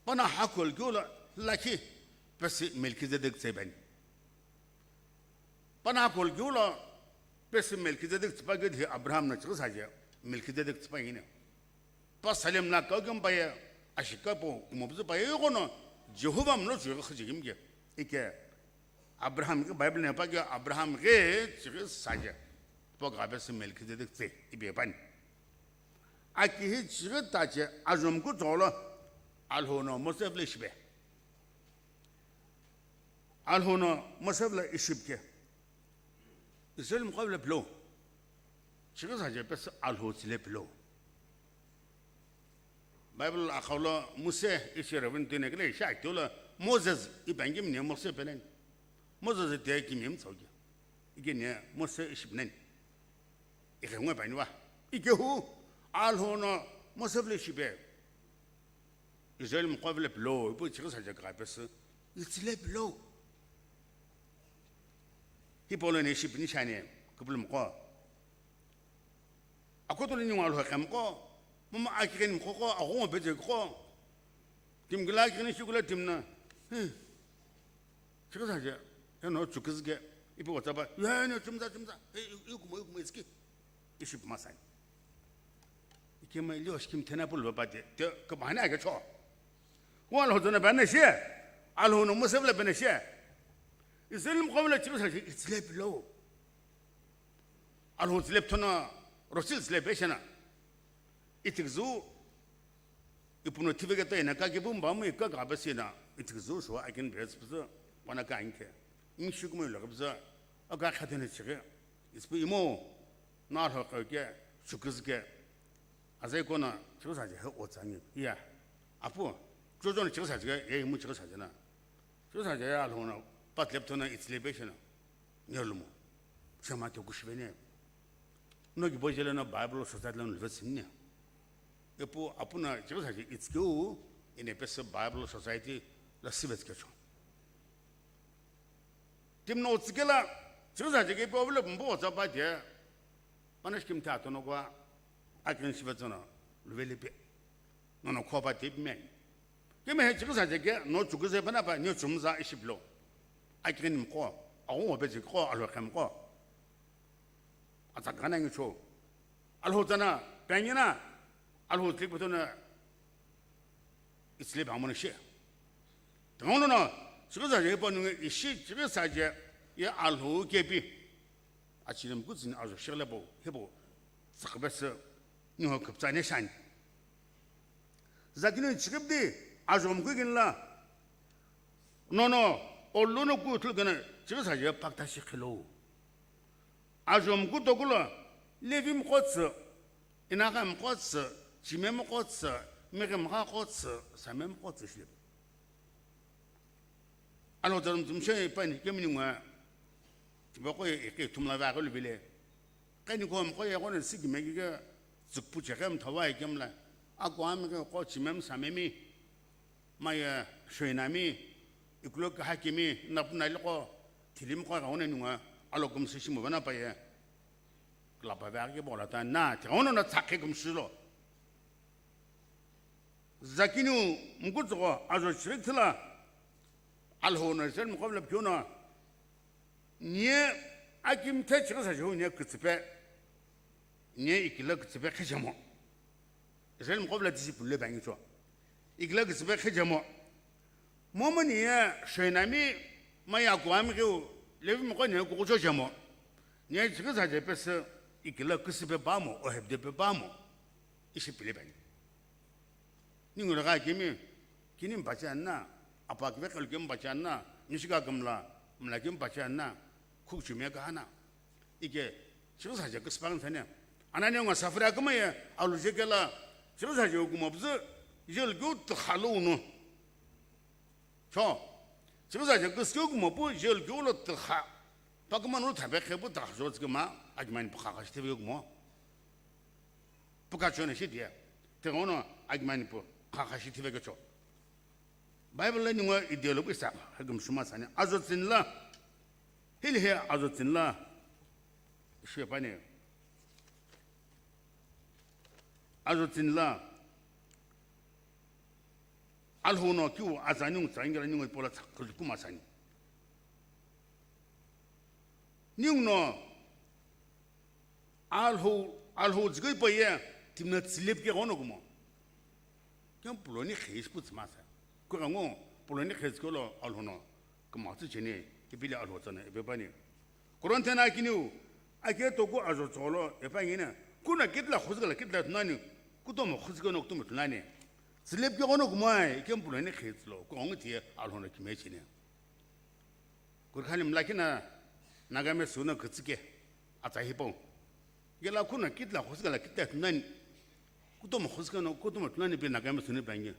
pana hakolkeu lo lakhi pesü Melchizedek tsüpani. Pana hakolkeu lo pesü Melchizedek tsüpakeu tihi Abraham no chighi saje Melchizedek tsüpani. Pa Salem la kau kempa ye ashikapo kumopüzü pa ye ghono Jehovah mlo chughi khijikimke. Ike Abraham ghi Bible ne pa ke Abraham ghi chighi saje. Po gha pesü Melchizedek tsü ipi pani. Aki hi chighi tache ajomku tsolo Alhou no Moses vle shipe. Alhou no Moses vle ishipke. Israel mqo vle pilo. Chighi saje pesü Alhou tsile pilo. Bible akhaulo Mose ishi Reverend tine kele ishi akitolo Moses ipi angimni Mose pelen. Moses te kimi mtsauke. Ike ne Mose ishipnen. Ike ngwe pani wa. Ike hu Alhou no Mose vle shipe. Israel mqo vle pilo, ipu chighi saje gha pesü. Itsile pilo. Hipolo ne shipni shane, kupulu mqo. Akotolo ningu Alhou kemqo, mama akigheni mqo qo, aghungu pete qo. Timkila akigheni shikula timna. Hi. Chighi saje, eno chukizge, ipi WhatsApp, ya, eno chumza, chumza, e, i, i kumo, i kumo, itski. Iship masai. Ikema ilio shikim tena pulu baba de, de, kabahane ake cho. Wa Alhou zona bane she, Alhou no Mose vle bane she. Israel mqo vle chighi saje, itsile pilo. Alhou tsile pthono, rosil tsile peshena. Itikzu, ipuno tiveke to ina kaki bumba mu ika ka besina, itikzu shuwa akin bes pzo, wana ka inke. Imshukumo lo pzo, aka khatene chige. Ispu imo, na Alhou ke, shukuz ke. Azai kona, chighi saje he otsangi. Iya. Apu, jojo chighi saje, ye imu chighi saje na. Chighi saje ya Alhou no, pat leptona itsile peshena. Ngelumo. Shema te kushivene. No ki bojele no Bible Society lo lvetsinne. Epu apuna chighi saje itskeu ine pesü Bible Society la sivetskechon. Timno tsikela chighi saje ke po vle mbo za ba de. Panish kim ta tono kwa akin sivetsono luvelipe. Nono khopa tipi me. Kime he chighi saje ke no chukuzhe pana pa nyo chumza ishiplo. Akigheni mqo, aghungu pete qo, Alhou kemqo. Atsa gana ngi cho. Alhou tsana, pengina, Alhou tlik putona, itsile pamona she. Tangolo no, chighi saje pa nunge ishi chighi saje, ye Alhou kepi. Achilim kutsini ajo shirle bo, hebo, tsakbese, niho kuptsane shani. Zakini chigibdi, ajo mkuginla. Nono, oluno kutlugana, chighi saje pakta shikhilo. Ajo mkutokulo, Levi mqotsü, Inagha mqotsü, Chime mqotsü, Mighi mqotsü, Same mqotsü shilip. Alhou tsarum tsumshe pani kemini ngwa. Tiba ko ye ike tumla va ko lubile. Kani ko mqo ye ko ne sigi megi ke tsukpu che kem thawa ye kemla. Ako ami ke ko Chimem Samemi. Ma ye Shoinami. Ikulo ke hakimi napuna liko. Thilim ko ga one nunga. Alo kum se shimu bana pa ye. Klapa va ke bola ta na. Te ono na tsakhe kum shilo. Zakiniu mkutsügho ajo chirikthila, Alhou no Israel mqo vle pkeu no, nie akimthe chighi saje hu nie kütsüpe, nie ikila kütsüpe khijemo. Israel mqo vle disciple le bangi cho. Ikila kütsüpe khijemo. Momu nie Shoinami ma Yakuami keu Levi mqo nie kukucho jemo. Nie chighi saje pesü ikila kütsüpe pamo, ohebdepe pamo. Ishi pile bangi. Ningu rega kimi, kini mpachi anna, apa kive kalu kimi mpachi anna, nishika kamla, mla kimi mpachi anna, khukchu me ka ana. Ike, chighi saje küsüpang sane. Anani nga safra kama ye, alu je kela, chighi saje ukumo bzu, Jel keu tükha lo unu. Cho, chighi saje küsükeu kumo pu jel keu lo tükha. Pakuma no thape khe pu tükha jo tsüküma, akimani pu khakha shi thivekeu kumo. Pu kachona shi diye. Tighono akimani pu khakha shi thivekeu cho. Bible lo ningu ideology sa, hagum shuma sani. Ajo tsini la, hili he ajo tsini la, shwe pani. Ajo tsini la, Alhou no kiu aza ningu tsa ingela ningu ipola tsa kuzukuma sani. Ningu no Alhou, Alhou zikoi pa ye, timna tsilip ke gono kumo. Kemu puloni khe ispu tsima sa. Kura ngo, puloni khe zikolo Alhou no kumatsu cheni, ipili Alhou tsana, ipe pani. Korinthia na kiniu, ake toku ajo tsolo, ipa ngina, kuna kitla khuzikala kitla tunani, kutomo khuzikano kutomo tunani. Tsilip ke gono kumai, kemu puloni khe zilo, kura ngo tiye Alhou no kime cheni. Kurkhani mlakina Nagami suna kütsüke atsa hipau. Gela kuna kitla khusika la kitla tunani. Kutomo khusika no kutomo tunani pe Nagami suna bangi.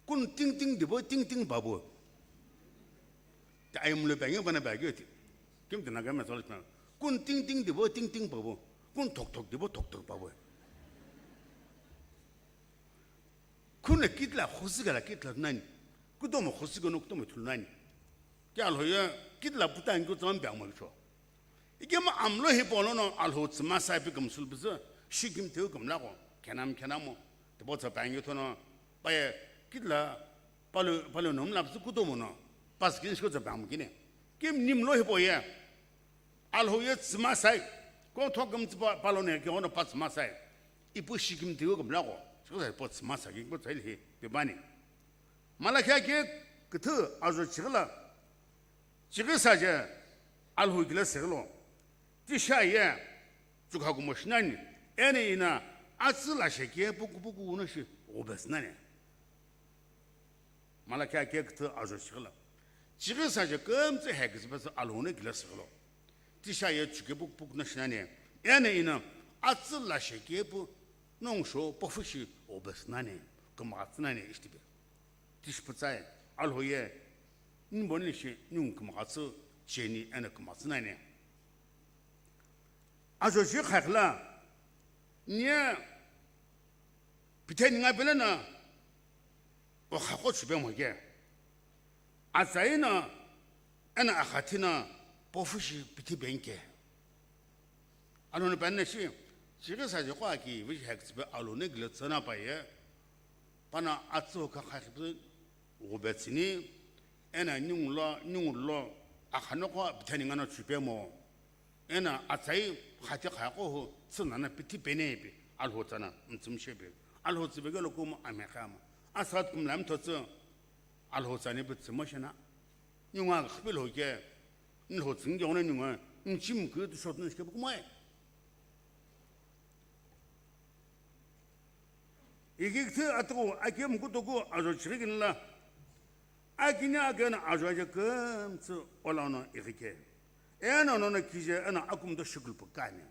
Kun ting ting dibo ting ting babo. Ta ayimlo bangi bana bagi ti. Kim te Nagami sala. Kun ting ting dibo ting ting babo. Kun thok thok dibo thok thok babo. Kuna kitla khusika la kitla nani. Kutomo khusika no kutomo thulu nani. Kya Alhou ye kitla puta ngi kutomo bya mo cho. Ikemu amlo hipolono Alhou tsima sa ipi kümsülu püzü, shikim teu kümlako, khenam khenamo, tübo tsa pangi thono, paye kitla palo, palo nom lapsü kutomo no, pas kin shiko tsa pam kine. Kim nimlo hipoye. Alhou ye tsima sai, ko thoküm tsipa palo ne ke ono pa tsima sai. Ipu shikim tiyo kümlako, shiko sai po tsima sai, ipu sai lihi, pibani. Malakhia ke küthü ajo chighi la, chighi saje Alhou kile segilo. Tisha ye, tsukha kumo shinani, ene ina, atsü la sheke puku puku uno shi, gobes nani. Malakhia ke küthü ajo chighi la. Chighi saje kümtsü heküzü pesa Alhou no kile sigilo. Tisha ye chuke puk puk no shinani. Ene ina atsü la sheke pu nongsho pofu shi obes nani. Kümghatsü nani ishtipe. Tishi putsai. Alhou ye. Nboni shi nung kümghatsü cheni ene kümghatsü nani. Ajo shi khakhla, nye pithe ninga pele na, o khakho chube mo ke. Atsai na, ena akhathi na, pofu shi pithi benke. Alo no penne shi, chighi saje kwa ki, vishi hek tsibe alo ne gile tsana pa ye. Pana atsu ka khakhipü ghubetsini, ena ningu lo, ningu lo, akhanoko bithani ngano chupemo. Ena atsai khati khayaqo hu, tsünana pithi penepe, Alhou tsana, mtsumshepe. Alhou tsibegelo kumo amekhamo. Asat kumlam thotsu, Alhou tsani pe tsimo shena. Ningu akhapi lo ke, nlho tsingyo ne ningu, nchim ku tu shot nishke kumai. Ikikthi atuku akemu kutoku ajo chirikini la, akini akena ajo aje kümtsü olano ikike. Eno nono kije eno akumto shikulupu kani.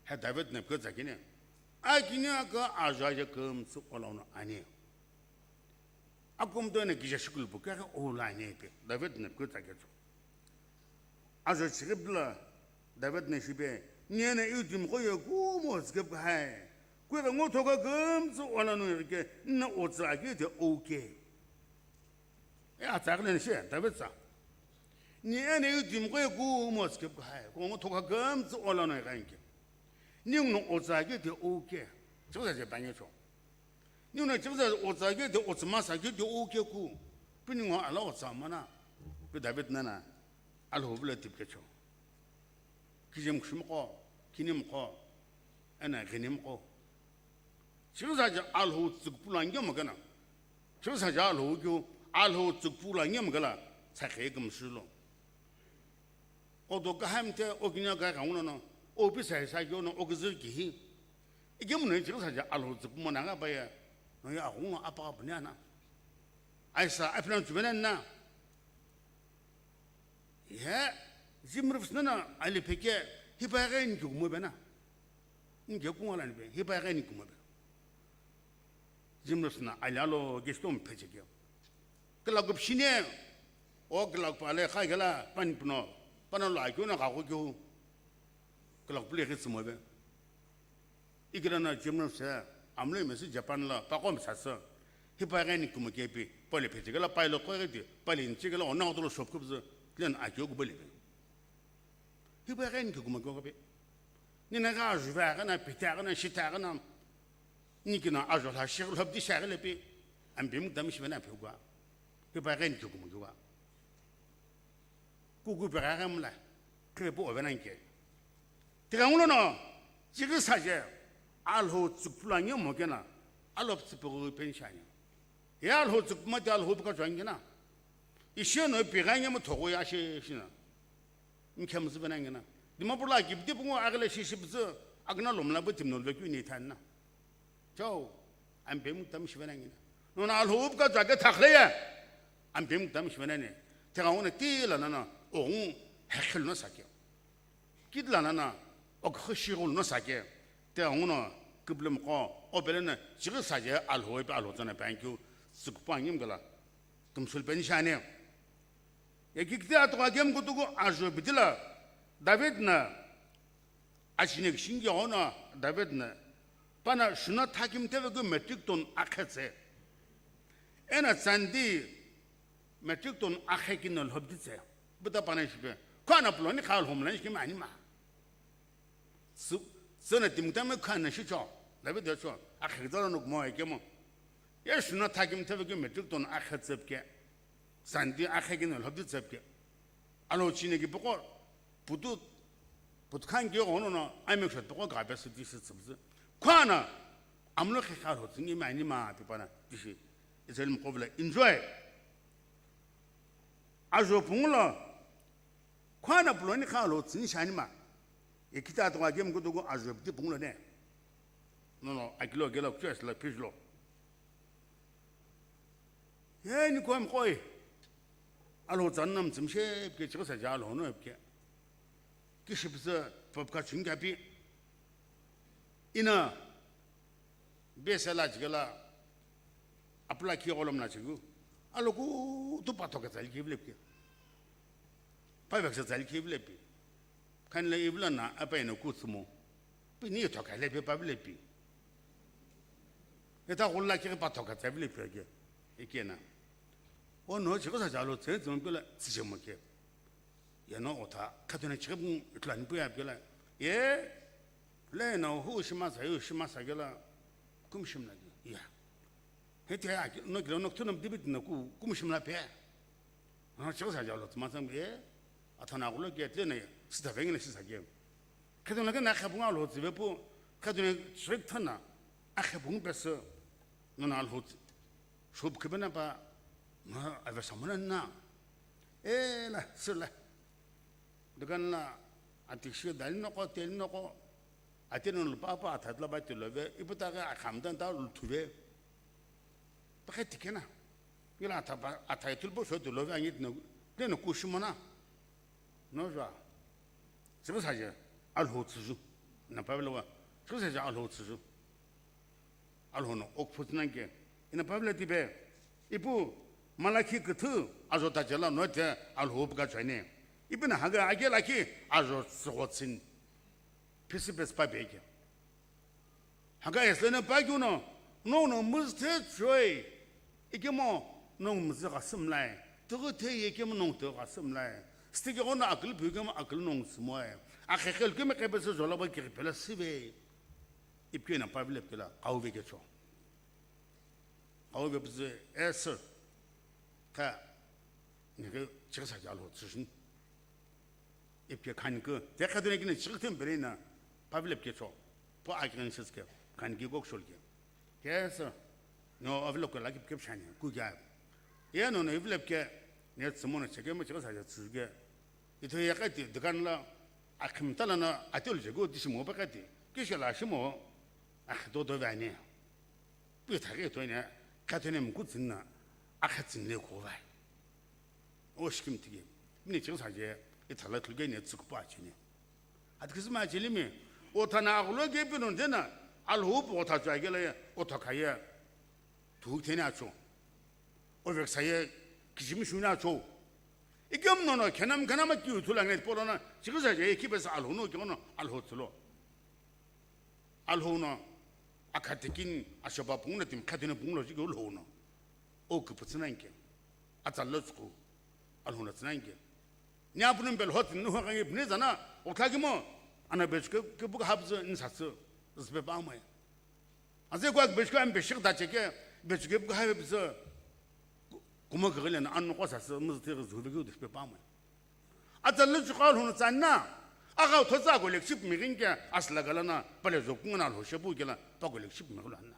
He David ne pkeza kini. Akini aka ajo aje kümtsü olano ani. Akumto eno kije shikulupu kake olani pe. David ne pkeza kecho. Ajo chighi püla David na shipe, "Niye na yu timiqo ye kumo tsükepü hai. Kughengu thoka kümtsü olano ighike, nna otsa akeu te ouke." E atsa aghile na shi, David tsa. "Niye na yu timiqo ye kumo tsükepü hai. Kughengu thoka kümtsü olano ighanike. Ningu no otsa akeu te ouke." Chighi saje pange cho. Ningu no chighi saje otsa akeu te otsü masa akeu te ouke ku. Pi ningu ala otsa mana. Pi David nana. Alhou vilo tipkecho. Kijimkhushimqo, kinimqo, ena ghinimqo. Chighi saje Alhou tsükpulu ange makena. Chighi saje Alhou keu, Alhou tsükpulu ange makela, tsakhe kümshulo. Odo kahamte, okinya ka kanguno, opi sai sa kyono, okizir kihi. Ikemu no chighi saje Alhou tsükpulu mona nga paye, no ya aghungo apa ka punyana. Aisa, apinan chubena na. Ye, zimrifsnana ali peke, hipa ghe ni kumo bena. Nge kungala ni be, hipa ghe ni kumo be. Jim Reeves na ali alo kishitomu phechekeu. Kilakupu shini, o kilakupu ale kha kela pani pino, pana lo akeu na kaku keu. Kilakupu le kitsü mobe. Ikila na Jim Reeves se, amlo imesi Japan la, pako msasü. Hipa gani kumo kepi, pale phechekela pailo koi gati, pale inchekela ona otolo shop kubzu, tlen akeu kubele be. Hipa gani kikuma kyokape. Nina gha ajuve aghi na, pite aghi na, shite aghi na. Nikina ajo la shigh lhobdi shaghi lepe. Ambim dam shivena pe gwa. Hipa gani kikuma kyoka. Kuku pe gha mla. Krepo ovena nke. Teka ngulo no. Chighi saje. Alho tsukpula nge mokena. Alop tsipu penshanya. Ya alho tsukpuma te alho buka chwangena. Ishe no pe gha nge mo thogo ya she shina. Mkhemzü venangena. Dimapur la kipti pungu aghle shishi püzü agna lomla bu timnol vekyu ni thanna. Chau, ampem tam shivenangena. Nona alhub ka jage thakhle ya. Ampem tam shivenane. Tega una ti la nana, ogun hekhel no sakya. Kit la nana, okho shigul no sakya. Tega una, kiblem ko, obelena, chigsa je alhoi pe alho tsana pankyu, sukpa ngim gala. Tumsul penshane. Ekikiti atoka kem kutuku ajo bitila David na achinek shingi ono David na pana shuna thakim tevegu metric ton akhetse. Ena tsandi metric ton akhekino lhobditse. Buta pana shipe. Kwana puloni kha lhomlan shikimi anima. Sü-, sünü timtame khana shicho, David yacho, akhekzalo nuk mo ekemo. Ye shuna thakim tevegu metric ton akhetsepke. Santi akhekino lhobdi tsepke. Alo chine ki poko, putu, putkhan ki ono no, amek shot poko gabe siti sitsibzi. Khana, amlo khekha lo tsingi mani ma pipana, tishi. Israel mkovla enjoy. Ajo pungulo, Khwana puloni kha lo tsini shani ma. Ekita to game kutuku ajo pti pungulo ne. No, no, akilo gelo kuchesla pijlo. Ye ni ko mkoi. Alo tsan nam tsimshe ke chiko sa ja lo no ke. Kishipsa pop ka chunga pi. Ina, bese la jigala, apula ki golom na jigu, aloku tu pato ka tsali ki vlepke. Pavek sa tsali ki vlepi. Kan le ivla na, apa ina kutsumo. Pi ni to ka lepe pa vlepi. Eta golla ki pato ka tsali vlepi ke. Ekena. O no, jigo sa jalo tse, tse mpela, tse jemo ke. Yeno ota, katuna chikapung itlani puya pela. Ye, le no hu shima sa, hu shima sa gela, kum shimla gi. Ya. Hete ya, no gilo no tunam dibit na ku, kum shimla pe. No chiko sa jalo, tuma sam ye. Atana gulo ge tle ne, sita vengene sisa ge. Katuna ke na khapung alo tsive pu, katuna chik thana, a khapung pesa, no na lo. Shub kibena pa, ma, ave samana na. E la, sila. Dukan la, ati shi dali noko, teli noko. Ati no lupa pa, atat la ba tilo ve, iputa ga akham dan ta lu tuve. Pakhe tikena. Ila ata ba, ata itul bo sho tilo ve, angit no, le no kushimona. No jwa. Sibu saje, alho tsuju. Na pa velo wa. Sibu saje, alho tsuju. Alhono okphu tsinanke. Ina Bible tipe, ipu Malakhi küthü ajo tajela no te alho puka chane. Ipi na haga age lakhi ajo tsugo tsin. Phisi pes pa beke. Haga eslene pa kyu no, no no muzte choi. Ikemo no muzga simlai. Tugu te yekemo no tuga simlai. Stike ono akil bugem akil no simoe. Akhekel keme kepese jolaba kiri pela sive. Ipkena Bible pela, kauve kecho. Kauve püzü, eh, sir. Kha, nike chiksa jalo tsushun. Ipke khanike, te khadune kine chikten berena, Bible kecho. Po akin siske, khanike gok sholke. Yes, sir. No, avlok la kip kip shani, ku ya. Ye no, no, ivlep ke, ne tsumono cheke mo chiksa ja tsuge. Ito ya kati, dukan la, akhim tala na, atil je go, dishimo pa kati. Kisha la shimo, akh do do vane. Pi thaghi toine, kha toine mkutsinna, akhatsin le khovai. O shikim tiki, mine ching saje, ithala thulge ne tsukpa chine. Atkisma chilimi, o thana agulo ge pino dena, alhup o thacha gele, o thakaye. Thuhu theni acho. Oveksa ye kijimi shuni acho. Ikemu nono khenam khenama kiu thulangeni tipolono, chighizaje ye kipesa Alhou no kiono Alhou tsulo. Alhou no akhatekini ashaba punguna timi khatene pungulo jiki Alhou no. O kiputsina inke. Atsalo tsuku. Alhou no tsina inke. Ni apunu mbel hot ni ho kangi pni zana, otlaki mo, ana bechuke, ke buka hapzu, ni satsu, zbe ba mai. Aze kwa bechuke am beshik da cheke, bechuke buka hapzu, kuma kagile na, an ko satsu, muz te zu be ku de ba mai. Atsalo tsuku Alhou no tsana, aga thotsa ko lekship mi rinke, asla galana, pale zo kungana Alhou shepu kela, pa ko lekship mi gulana.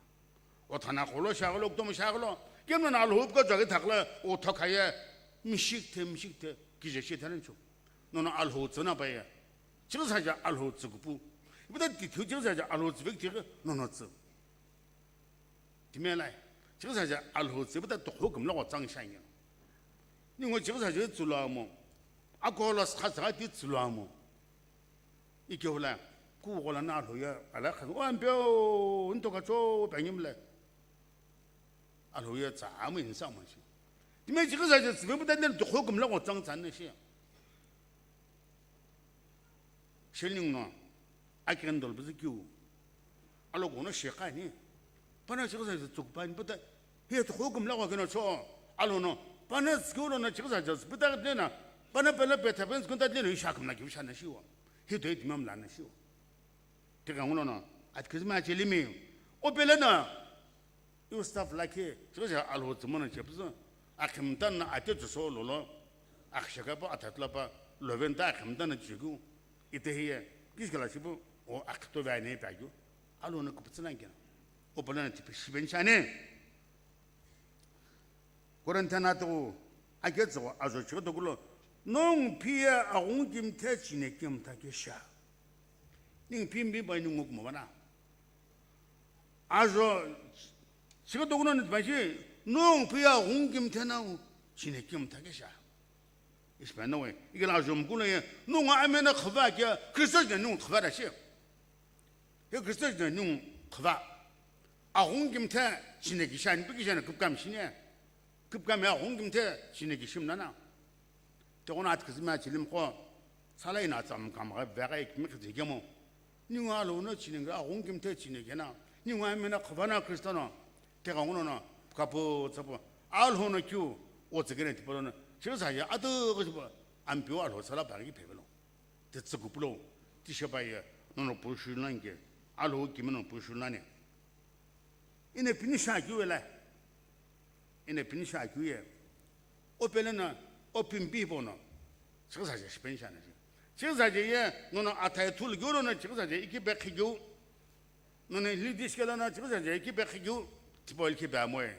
O thana kholo, shagolo, kutomo shagolo, kemno na Alhou ka jagi thakla, o thokhaye, mishik the, mishik the, kije shi thanin chu. Nono Alhou tsuna paye. Chighizaje Alhou tsukupu. Ibuta tithu chighizaje Alhou tsuvik tighi, nono tsu. Timelai. Chighizaje Alhou tsu, ibuta tukhu kumla ko tsang shanya. Ningo chighizaje tsulu amo. Akolo skha skha ti tsulu amo. Ike hula, ku gola na Alhou ye, ala khan, o ampeo, nto ka cho, pangimle. Alhou ye tsa, amu insa mo shi. Time chighizaje tsuvimbu ta den tukhu kumla ko tsang tsan ne shi. Sheling no, akendol bizi kiu. Alo kono shekha ni. Pana chighizaje tsukupani, buta, hi tukhu kumla ko keno cho. Alhou no, pana skiu lo na chighizaje, buta dena, pana pela peta pen skunta dena, isha kumla kiu shana shiwa. Hi doi timam lana shiwa. Tika ngulo no, atkizma chelimi. O pela na, iu staff lakhi, chighizaje Alhou tsumana chepsu. Akhimtan na ate tsuso lolo. Akhshaka pa, atatla pa, loven ta akhimtan na chigu. Ite hiye, kishkala shipu, o akhto vane pa ju. Alhou no kuputsu langena. O pela na tipi shiben shane. Korinthian atughu aketsügho ajo chighi tokulo, nongu phiye aghungu kimthe chine kimtha kesha. Ningu phimbi pai ningu kumavana. Ajo chighi tokulo nitpashi, nongu phiye aghungu kimthe na chine kimtha kesha. Ishi pai nawe, ikela ajo mkulo ye, nongu amena khava kya, Kristo jina ningu khava dashi. Hi Kristo jina ningu khava. Aghungu kimthe chine kishani, pi kishani kupkam shine. Kupkam ya aghungu kimthe chine kishim nana. Te kono atkizima chilim ko, sala ina tsam kam ga vega ikmi khizigemo. Ningu Alhou no chine ga aghungu kimthe chine kena. Ningu amena khava na Kristo no. Te kanguno no, kapu tsapu. Alhou no kiu, o tsegene tipolo no. Chighizaje atu ghizipo, ampeu Alhou sala bangi pevelo. Te tsukupulo, tishapaye, nono pushulnanke, Alhou kimi nono pushulnane. Ine pini shakyu ela. Ine pini shakyu ye. O pele na, o pimpi bono. Chighizaje shipen shana shi. Chighizaje ye, nono athai thul gyolo na chighizaje iki bekhi gyu. Nono hili dish kela na chighizaje iki bekhi gyu. Tipo ilki ba moe.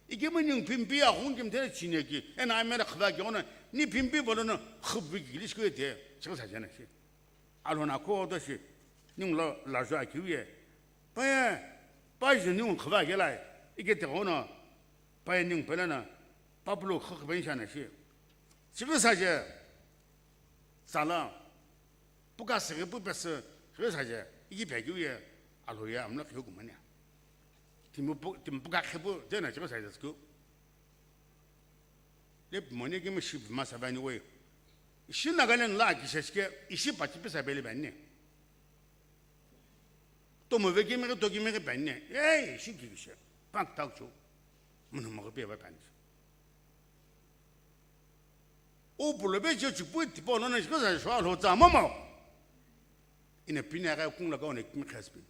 Iki mo ningu pimpi aghungu kimthe chine ki. Ena amera khava gyono, ni pimpi bolo no khubvi gilish kwe te. Chighizaje na shi. Alhou no kodo shi, ningu lo lajo akiu ye. Paye, paji ningu khava kela, ike te kono, paye ningu pele na, papulu khakben shana shi. Chighizaje, sala, puka sege pu pese, chighizaje, iki pe akiu ye, Alhou ye amla khiu kumania. Timu pu-, timu puka khepu, dena chighizaje sku. Le pimoni kemi shi pima savani we. Ishi Nagaland la kishashike, ishi pachi pisa bele bani. Tomo ve kemi ke toki me ke bani. Ei, ishi ki kishe. Pak tak chu. Munu mo ke pe ba bani. O pulo be che chu pu tipo no na shi ka sa shwa lo tsa mama. Ina pina ga kung la ka one kemi khaspi.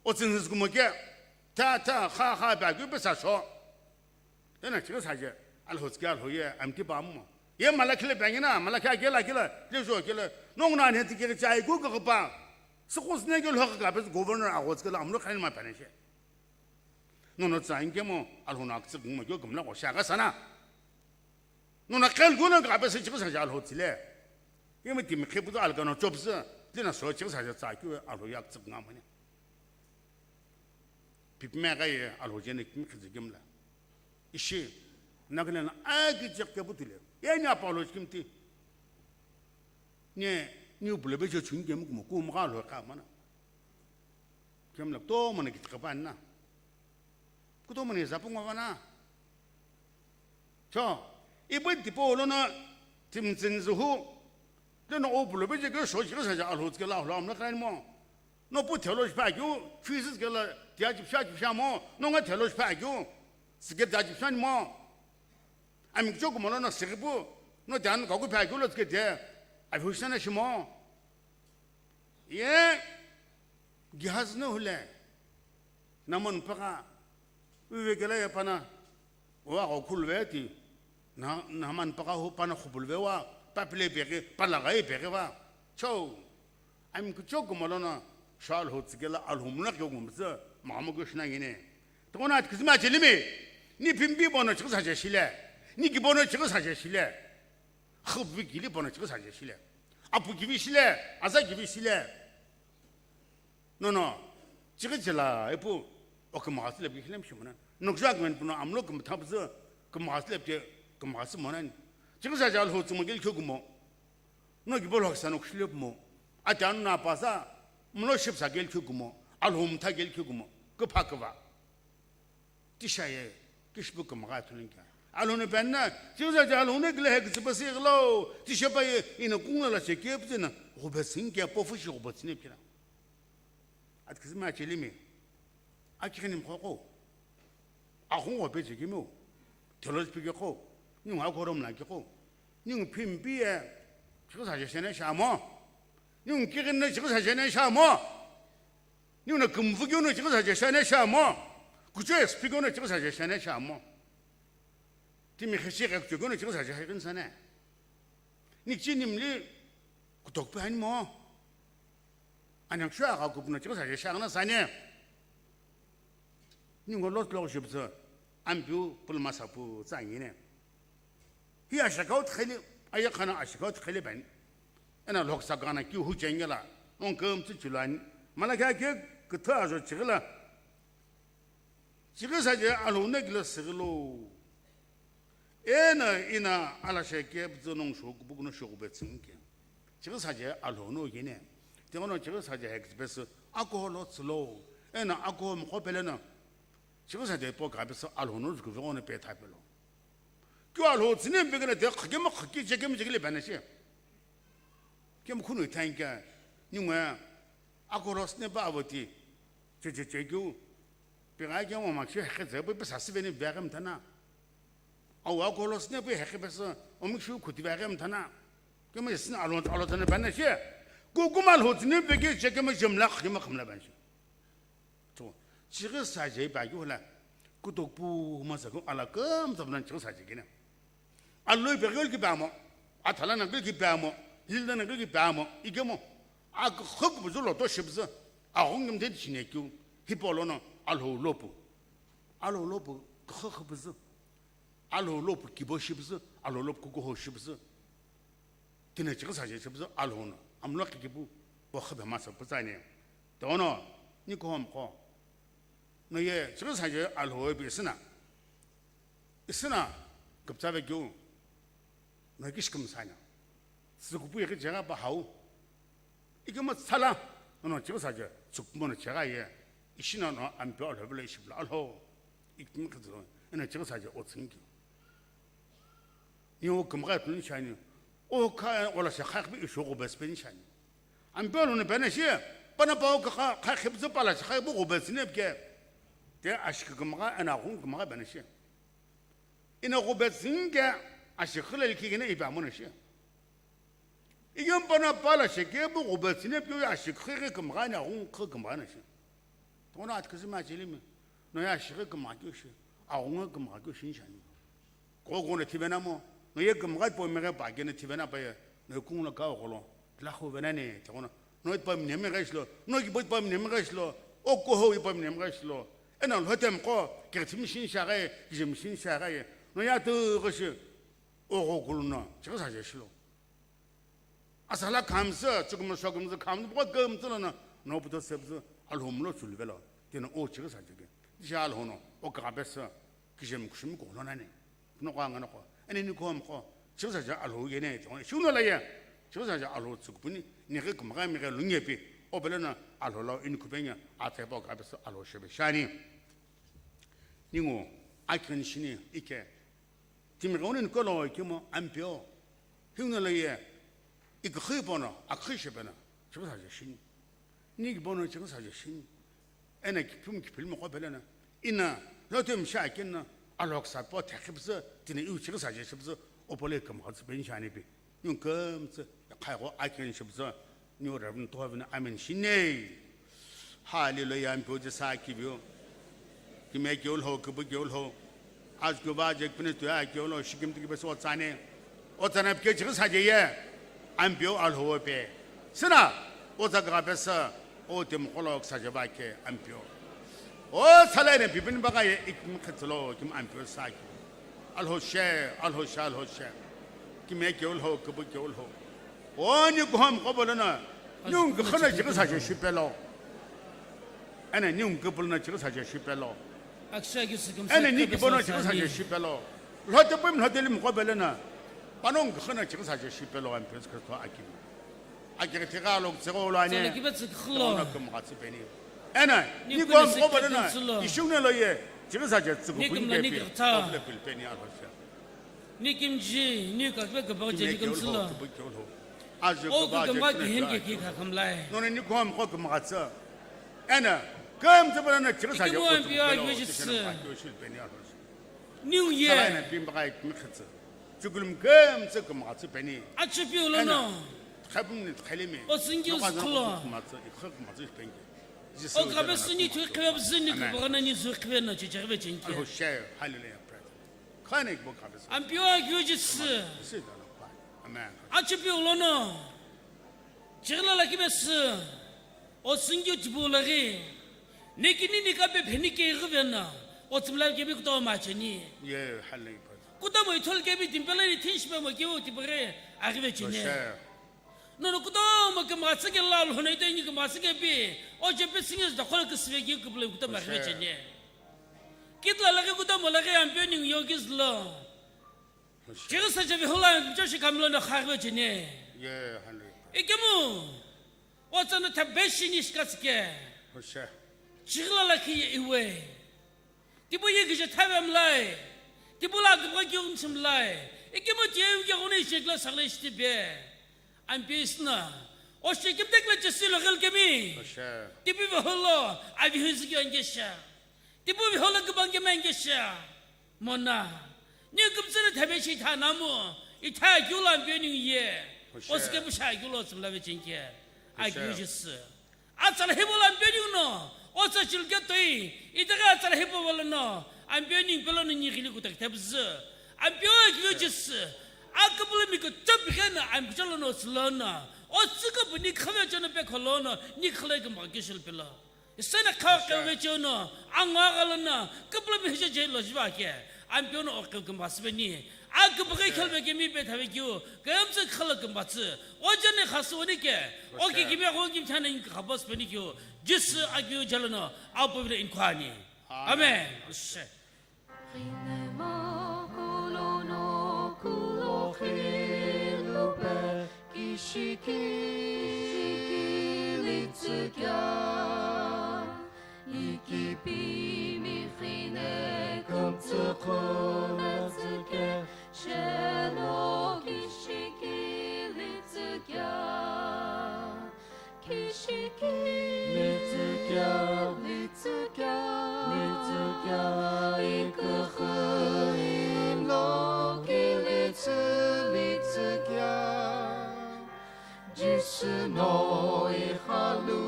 O tsin zis kumo ke. Ta, ta, kha, kha, ba ke pe sa sho. Tena chighizaje, Alhou tsike Alhou ye, amti ba mo. Ye mala khile bangina, mala kya kela kela, le jo kela. Nong na ne tike chai ku ka pa. Sukos ne ke lo ka pe governor agho tsike la amlo khan ma pane she. Nono tsa inke mo, Alhou no aktsik mo kyo kumla ko shaka sana. Nono khel guna ka pe se chighizaje Alhou tsile. Ye me timi khepu alka no chopse, tena so chighizaje tsa kyu Alhou ye aktsik ngamane. Pipme ga ye Alhou jene kimi khizi kimla. Ishi, Nagaland aki chek ke butile. Ye ni apa Alhou kimti. Ni, ni upule be chun kemu kumo, kum ga Alhou ka mana. Kemla to mana kit kapan na. Kutomo ni zapu ngo vana. Cho, ipu tipau lono timi tsüni zühu, lono o pulo peche ke sho chighi saje Alhou tsükelo Alhou amlo khaini mo. No pu theology phe akeu, fees kelo tia chipsha chipsha mo, no nga theology phe akeu, tsüke tia chipsha ni mo. Ami kuchou kumo lono sighi pu, no tia no kaku phe akeu lo tsüke tia, avi hushana shimo. Ye, Gehazi no hule, Naman pagha, uve kela ye pana, wa ko khulve ti, na, Naman pagha hu pana khupulve wa, papile peghe, palaga ye peghe wa, cho, ami kuchou kumo lono, sho Alhou tsükelo Alhou mlo keu kumtsü, mamo keu shina ngine. Tongona atkizima chelimi, ni pimpi bono chighi saje shile, ni ki bono chighi saje shile, khuvi kili bono chighi saje shile, apu kivi shile, aza kivi shile. No, no. Chighi chila ipu okümghasü lepki khilem shimona. Nokjak men puno amlo kümthapzü kümghasü lepki kümghasü mona. Chighi saje Alhou tsümo kelu khukumo. No ki bolo kisa nokshile pumo. Ati anu na pasa mlo shipsa kelu khukumo. Alhou mtha kelu khukumo. Küpha küva. Tisha ye, kishpu kümgha thulinka. Alhou no penna, chighi saje Alhou no kile hek tsipasi glo, tisha pa ye, ina kungla la cheke pzina, ghubetsinke, pofu shi ghubetsine pira. Atkizima chelimi, akikhini mkhoko, akhungo pe chekimo, theology pike ko, ningu akorom la kiko, ningu pimpi ye, chighi saje shene shamo, ningu kikhini chighi saje shene shamo. Niu no kümvü keu no chighi saje shane shamo. Kuchou S P keu no chighi saje shane shamo. Timi kheshi ghe kuchou keu no chighi saje haighin sane. Ni chini mli kutokpe ani mo. Ani akshu agha kupuno chighi saje shagna sane. Ningu lot lo shipütsü, ampiu pulma sapu tsa ngine. Hi ashakau tkheli, aya khana ashakau tkheli bani. Ena loksa gana ki hu chengela, on kümtsü chulani. Mala kya ke kütha ajo chigila. Chighi saje Alhou no kile sigilo. Ena ina ala sheke bzü nong sho kupukuno sho kubetsinke. Chighi saje Alhou no yene. Tengono chighi saje hek bes alcohol lo tsülo. Ena alcohol mkho pele no. Chighi saje po ka bes Alhou no zuku vego no pe thapelo. Kyo Alhou tsine begena de khakema khaki chekema chekele bana she. Kemu khunu thank you. Ninga alcohol lo sine ba avoti. Che che che kyu. Pe ga ke mo ma che he ze pe sa sive ni vegem thana. Awa ko lo sine pe he pe sa, omi shu khuti vegem thana. Ke mo sine alo alo thana bana she. Ku kuma lo tsine pe ke che ke mo jemla khima khamla ban she. To, chighi saje ba yu la. Ku to pu ma sa ko ala kam sa ban chighi saje kina. Aloi peghi ki pamo, athala nang ki pamo, hilda nang ki pamo, ikemo, a khok buzu lo to shibzu, a hongem de chine kyu, hipolono, Alhou lopu. Alhou lopu, khok buzu. Alhou lopu kibo shibzu, Alhou lopu kuko ho shibzu. Tine chighi saje shibzu, Alhou no, amlo kikibu, bo khabe ma sa puzane. Tono, ni ko hom ko. No ye, chighi saje Alhou bi sina. Isina, kuptsa ve kyu. No kish kum sanya. Sukupu yeki jega ba hau. Ikema tsala. No chighi saje, tsukmo no chega ye. Ishina no ampe Alhou bele ishibla Alhou. Ikmi khazlo. No chighi saje o tsingi. Ni o kumga tun shani. O ka ola sha khakbi isho go bes pen shani. Ampe lo ne bana shi. Pana pa o ka kha khibzu pala sha khakbu go bes ne ke. Te ashik kumga ana gun kumga bana shi. Ina ghubetsü ke ashikhi le likhi kene ipa mono shi. Iyom pana pala sheke bu ghubetsü ne pyo ashikhi ghi kümgha ne aghung khe kümgha ne shi. Tongona atküzü ma chilimi. No ye ashikhi kümgha kyo shi. Aghung kümgha kyo shi nishani. Ko ko ne thibena mo. No ye kümgha po meghe pa kene thibena pa ye. No ye kung lo ka ogholo. Tla khu vena ne. Tongona. No ipa mine meghe shilo. No ki ipa mine meghe shilo. O ko ho ipa mine meghe shilo. Ena lhotem ko, kegthim shin shaghe, gijim shin shaghe, no ya tu ghoshi, o gho kuluno, chighi saje shilo. Asala khamsa, chukum shokum za kham, bo gam tsala na, no puto sebzu, Alhou mlo chulvelo, tino o chighi saje ke. Disha Alhou no, o kabesa, gijim kushim ko lo nani. No kwa ngana ko. Eni ni ko mko. Chighi saje Alhou yene, tongona. Shuno la ye. Chighi saje Alhou tsukupuni, ni ghi kümgha mi ghi lunge pi. O bele na Alhou lo ini kupenya, ate bo kabesa Alhou shebe shani. Ningu akini shini ike. Timi ghengu nini kolo ikemu Ampeu. Hingno lo ye iküxü pono aküxü shepeno chighi saje shini. Ni kipono chighi saje shini. Ena kipimu kipilimo qo pelena. Ina lotemi shi akeno alhoksa po thekhi püzü tini iu chighi saje shipüzü opole kümgha tsü peni shani pi. Niu kümtsü, khaigo akeni shipüzü, niu Reverend Tohovino amen shini. Hallelujah, Ampeu Jisü akiviu. Kime keu lho, kübü keu lho. Azkeu va je kipini tuya keu lho, shikimti kipesi otsane. Otsane pike chighi saje ye. Ampeu alhowo pe. Sina, otsa kagapesü, otimi qolo küsaje va ke Ampeu. Otsala ene pipini baka ye ikimi khitsülo, kim Ampeu saki. Alhoshe, alhoshe, alhoshe. Kime keu lho, kübü keu lho. O ni kuham qo polono, niu küxü no chighi saje shipelo. Ena niu küpülo no chighi saje shipelo. Ena ni kipono chighi saje shipelo. Lhote pui lhote limi qo polono. Pano küxü no chighi saje shipelo Ampeu Jisü Khristo akimi. Akighi tighi alo tsügho lo ani. Tsala kibe tsükhlo. Ono kümgha tsü peni. Ena, ni kuham qo polono, ishungne lo ye, chighi saje tsügho peni pepi. Ni kimji, ni kakbe kebao je ni kümtsülo. O kükümgha kihin ke ki khakamlai. Nono ni kuham qo kümgha tsü. Ena, kümtsü polono chighi saje tsügho pelo. Niu ye. Tsala ena pimba kai kümkhitsü. Tsükulum kümtsü kümgha tsü peni. Achipiu lono. Ena, khabumni khalimi. O singi uskhulo. Kümgha tsü, ikhu kümgha tsü peni. O kabe suni thui khibe bzini kebagana ni zui khibe no chichaghibe chinke. Alhoshe, hallelujah, praise. Khane kibo kabe suni. Ampeu akiu Jisü. Amen. Achipiu lono. Chighi la lakhi besü. O singi tibu laghi. Nekini ni kabe pheni ke ghivena. O tsimla kebi kutomo acheni. Ye, hallelujah, praise. Kutomo ithulu kebi timpela ni thinshi pe mo keu tipere aghive cheni. Nono kutomo kümgha tsü kelo lhono ito ini kümgha tsü kepi, o chepe singi zü dokholo küsüve ki küpülü kutomo aghive cheni. Kitila laghi kutomo laghi Ampeu ningu yo kizülo. Chighi saje vihula mchoshi kamlo no khaghive cheni. Ikemu, otsano thabeshi ni shikatsike. Chighi la lakhi ye iwe. Tipu ye kije thave mlai. Tipu la kibgha keu mchimlai. Ikemu tiye wike ghuni shekla sagle shitibe. Ampeu sina. O shekimtekle chesi lo gel kemi. Tipu veholo, avi hüzü keu angesha. Tipu veholo kibang kemi angesha. Mona. Ni kümtsüle thabe shi tha namu. Itha keu la Ampeu ningu ye. O sike bu sha keu lo tsumla ve chinke. Akiu Jisü. Atsala hibo la Ampeu ningu no, otsa chilke toi, itaghi atsala hibo volo no, Ampeu ningu pelo no ni ghili kuta kithe püzü. Ampeu akiu Jisü, aküpülümi kutomo pikhe no, Ampeu cholo no otsü lono, otsü küpü ni khave chono pekho lono, ni khale kümgha kishil pelo. Isena kha keve chono, angwa galono, küpülümi hije je lo jiva ke, Ampeu no okeu kümgha süpeni, aküpüghi khelve kemi pe thave keu, kümtsü khala kümgha tsü, O jani khasüwani ke, o kikimiye ghungu kimchana inki khapas peni keu, Jisü akiu jalono, apu vile inkhwani. Amen. Amen. Ikipimi khine kümtsü khunetsüke, shelo kishikilitsükea. Kishikilitsükea, litsükea, litsükea, iküxü imlo kilitsü litsükea. Jisü no ighalu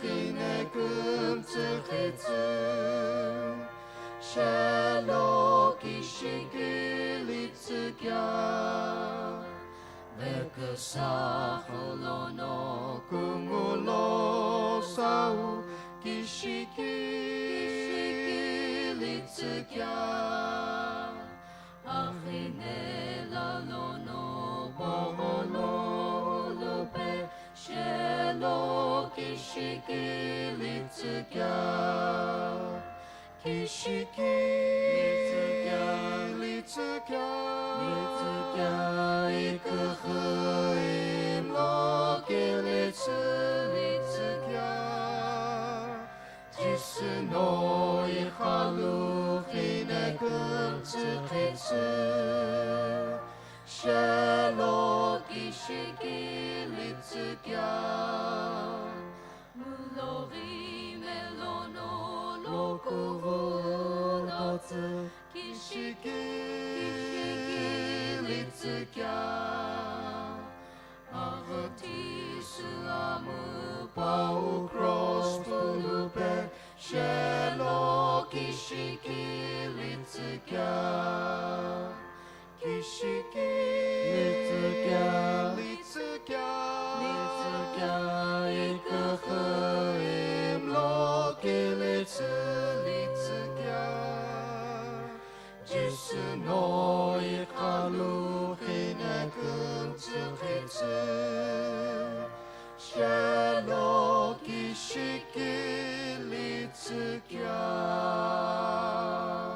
khine kümtsü khitsü, shelo kishikilitsükea. Veküsa kholono kungulo sau kishikilitsükea. Akhine lalono poghono ulupe shelo kishikilitsükea. Kishikilitsükea, litsükea, litsükea, iküxü imlo kilitsü litsükea. Jisü no ighalu khi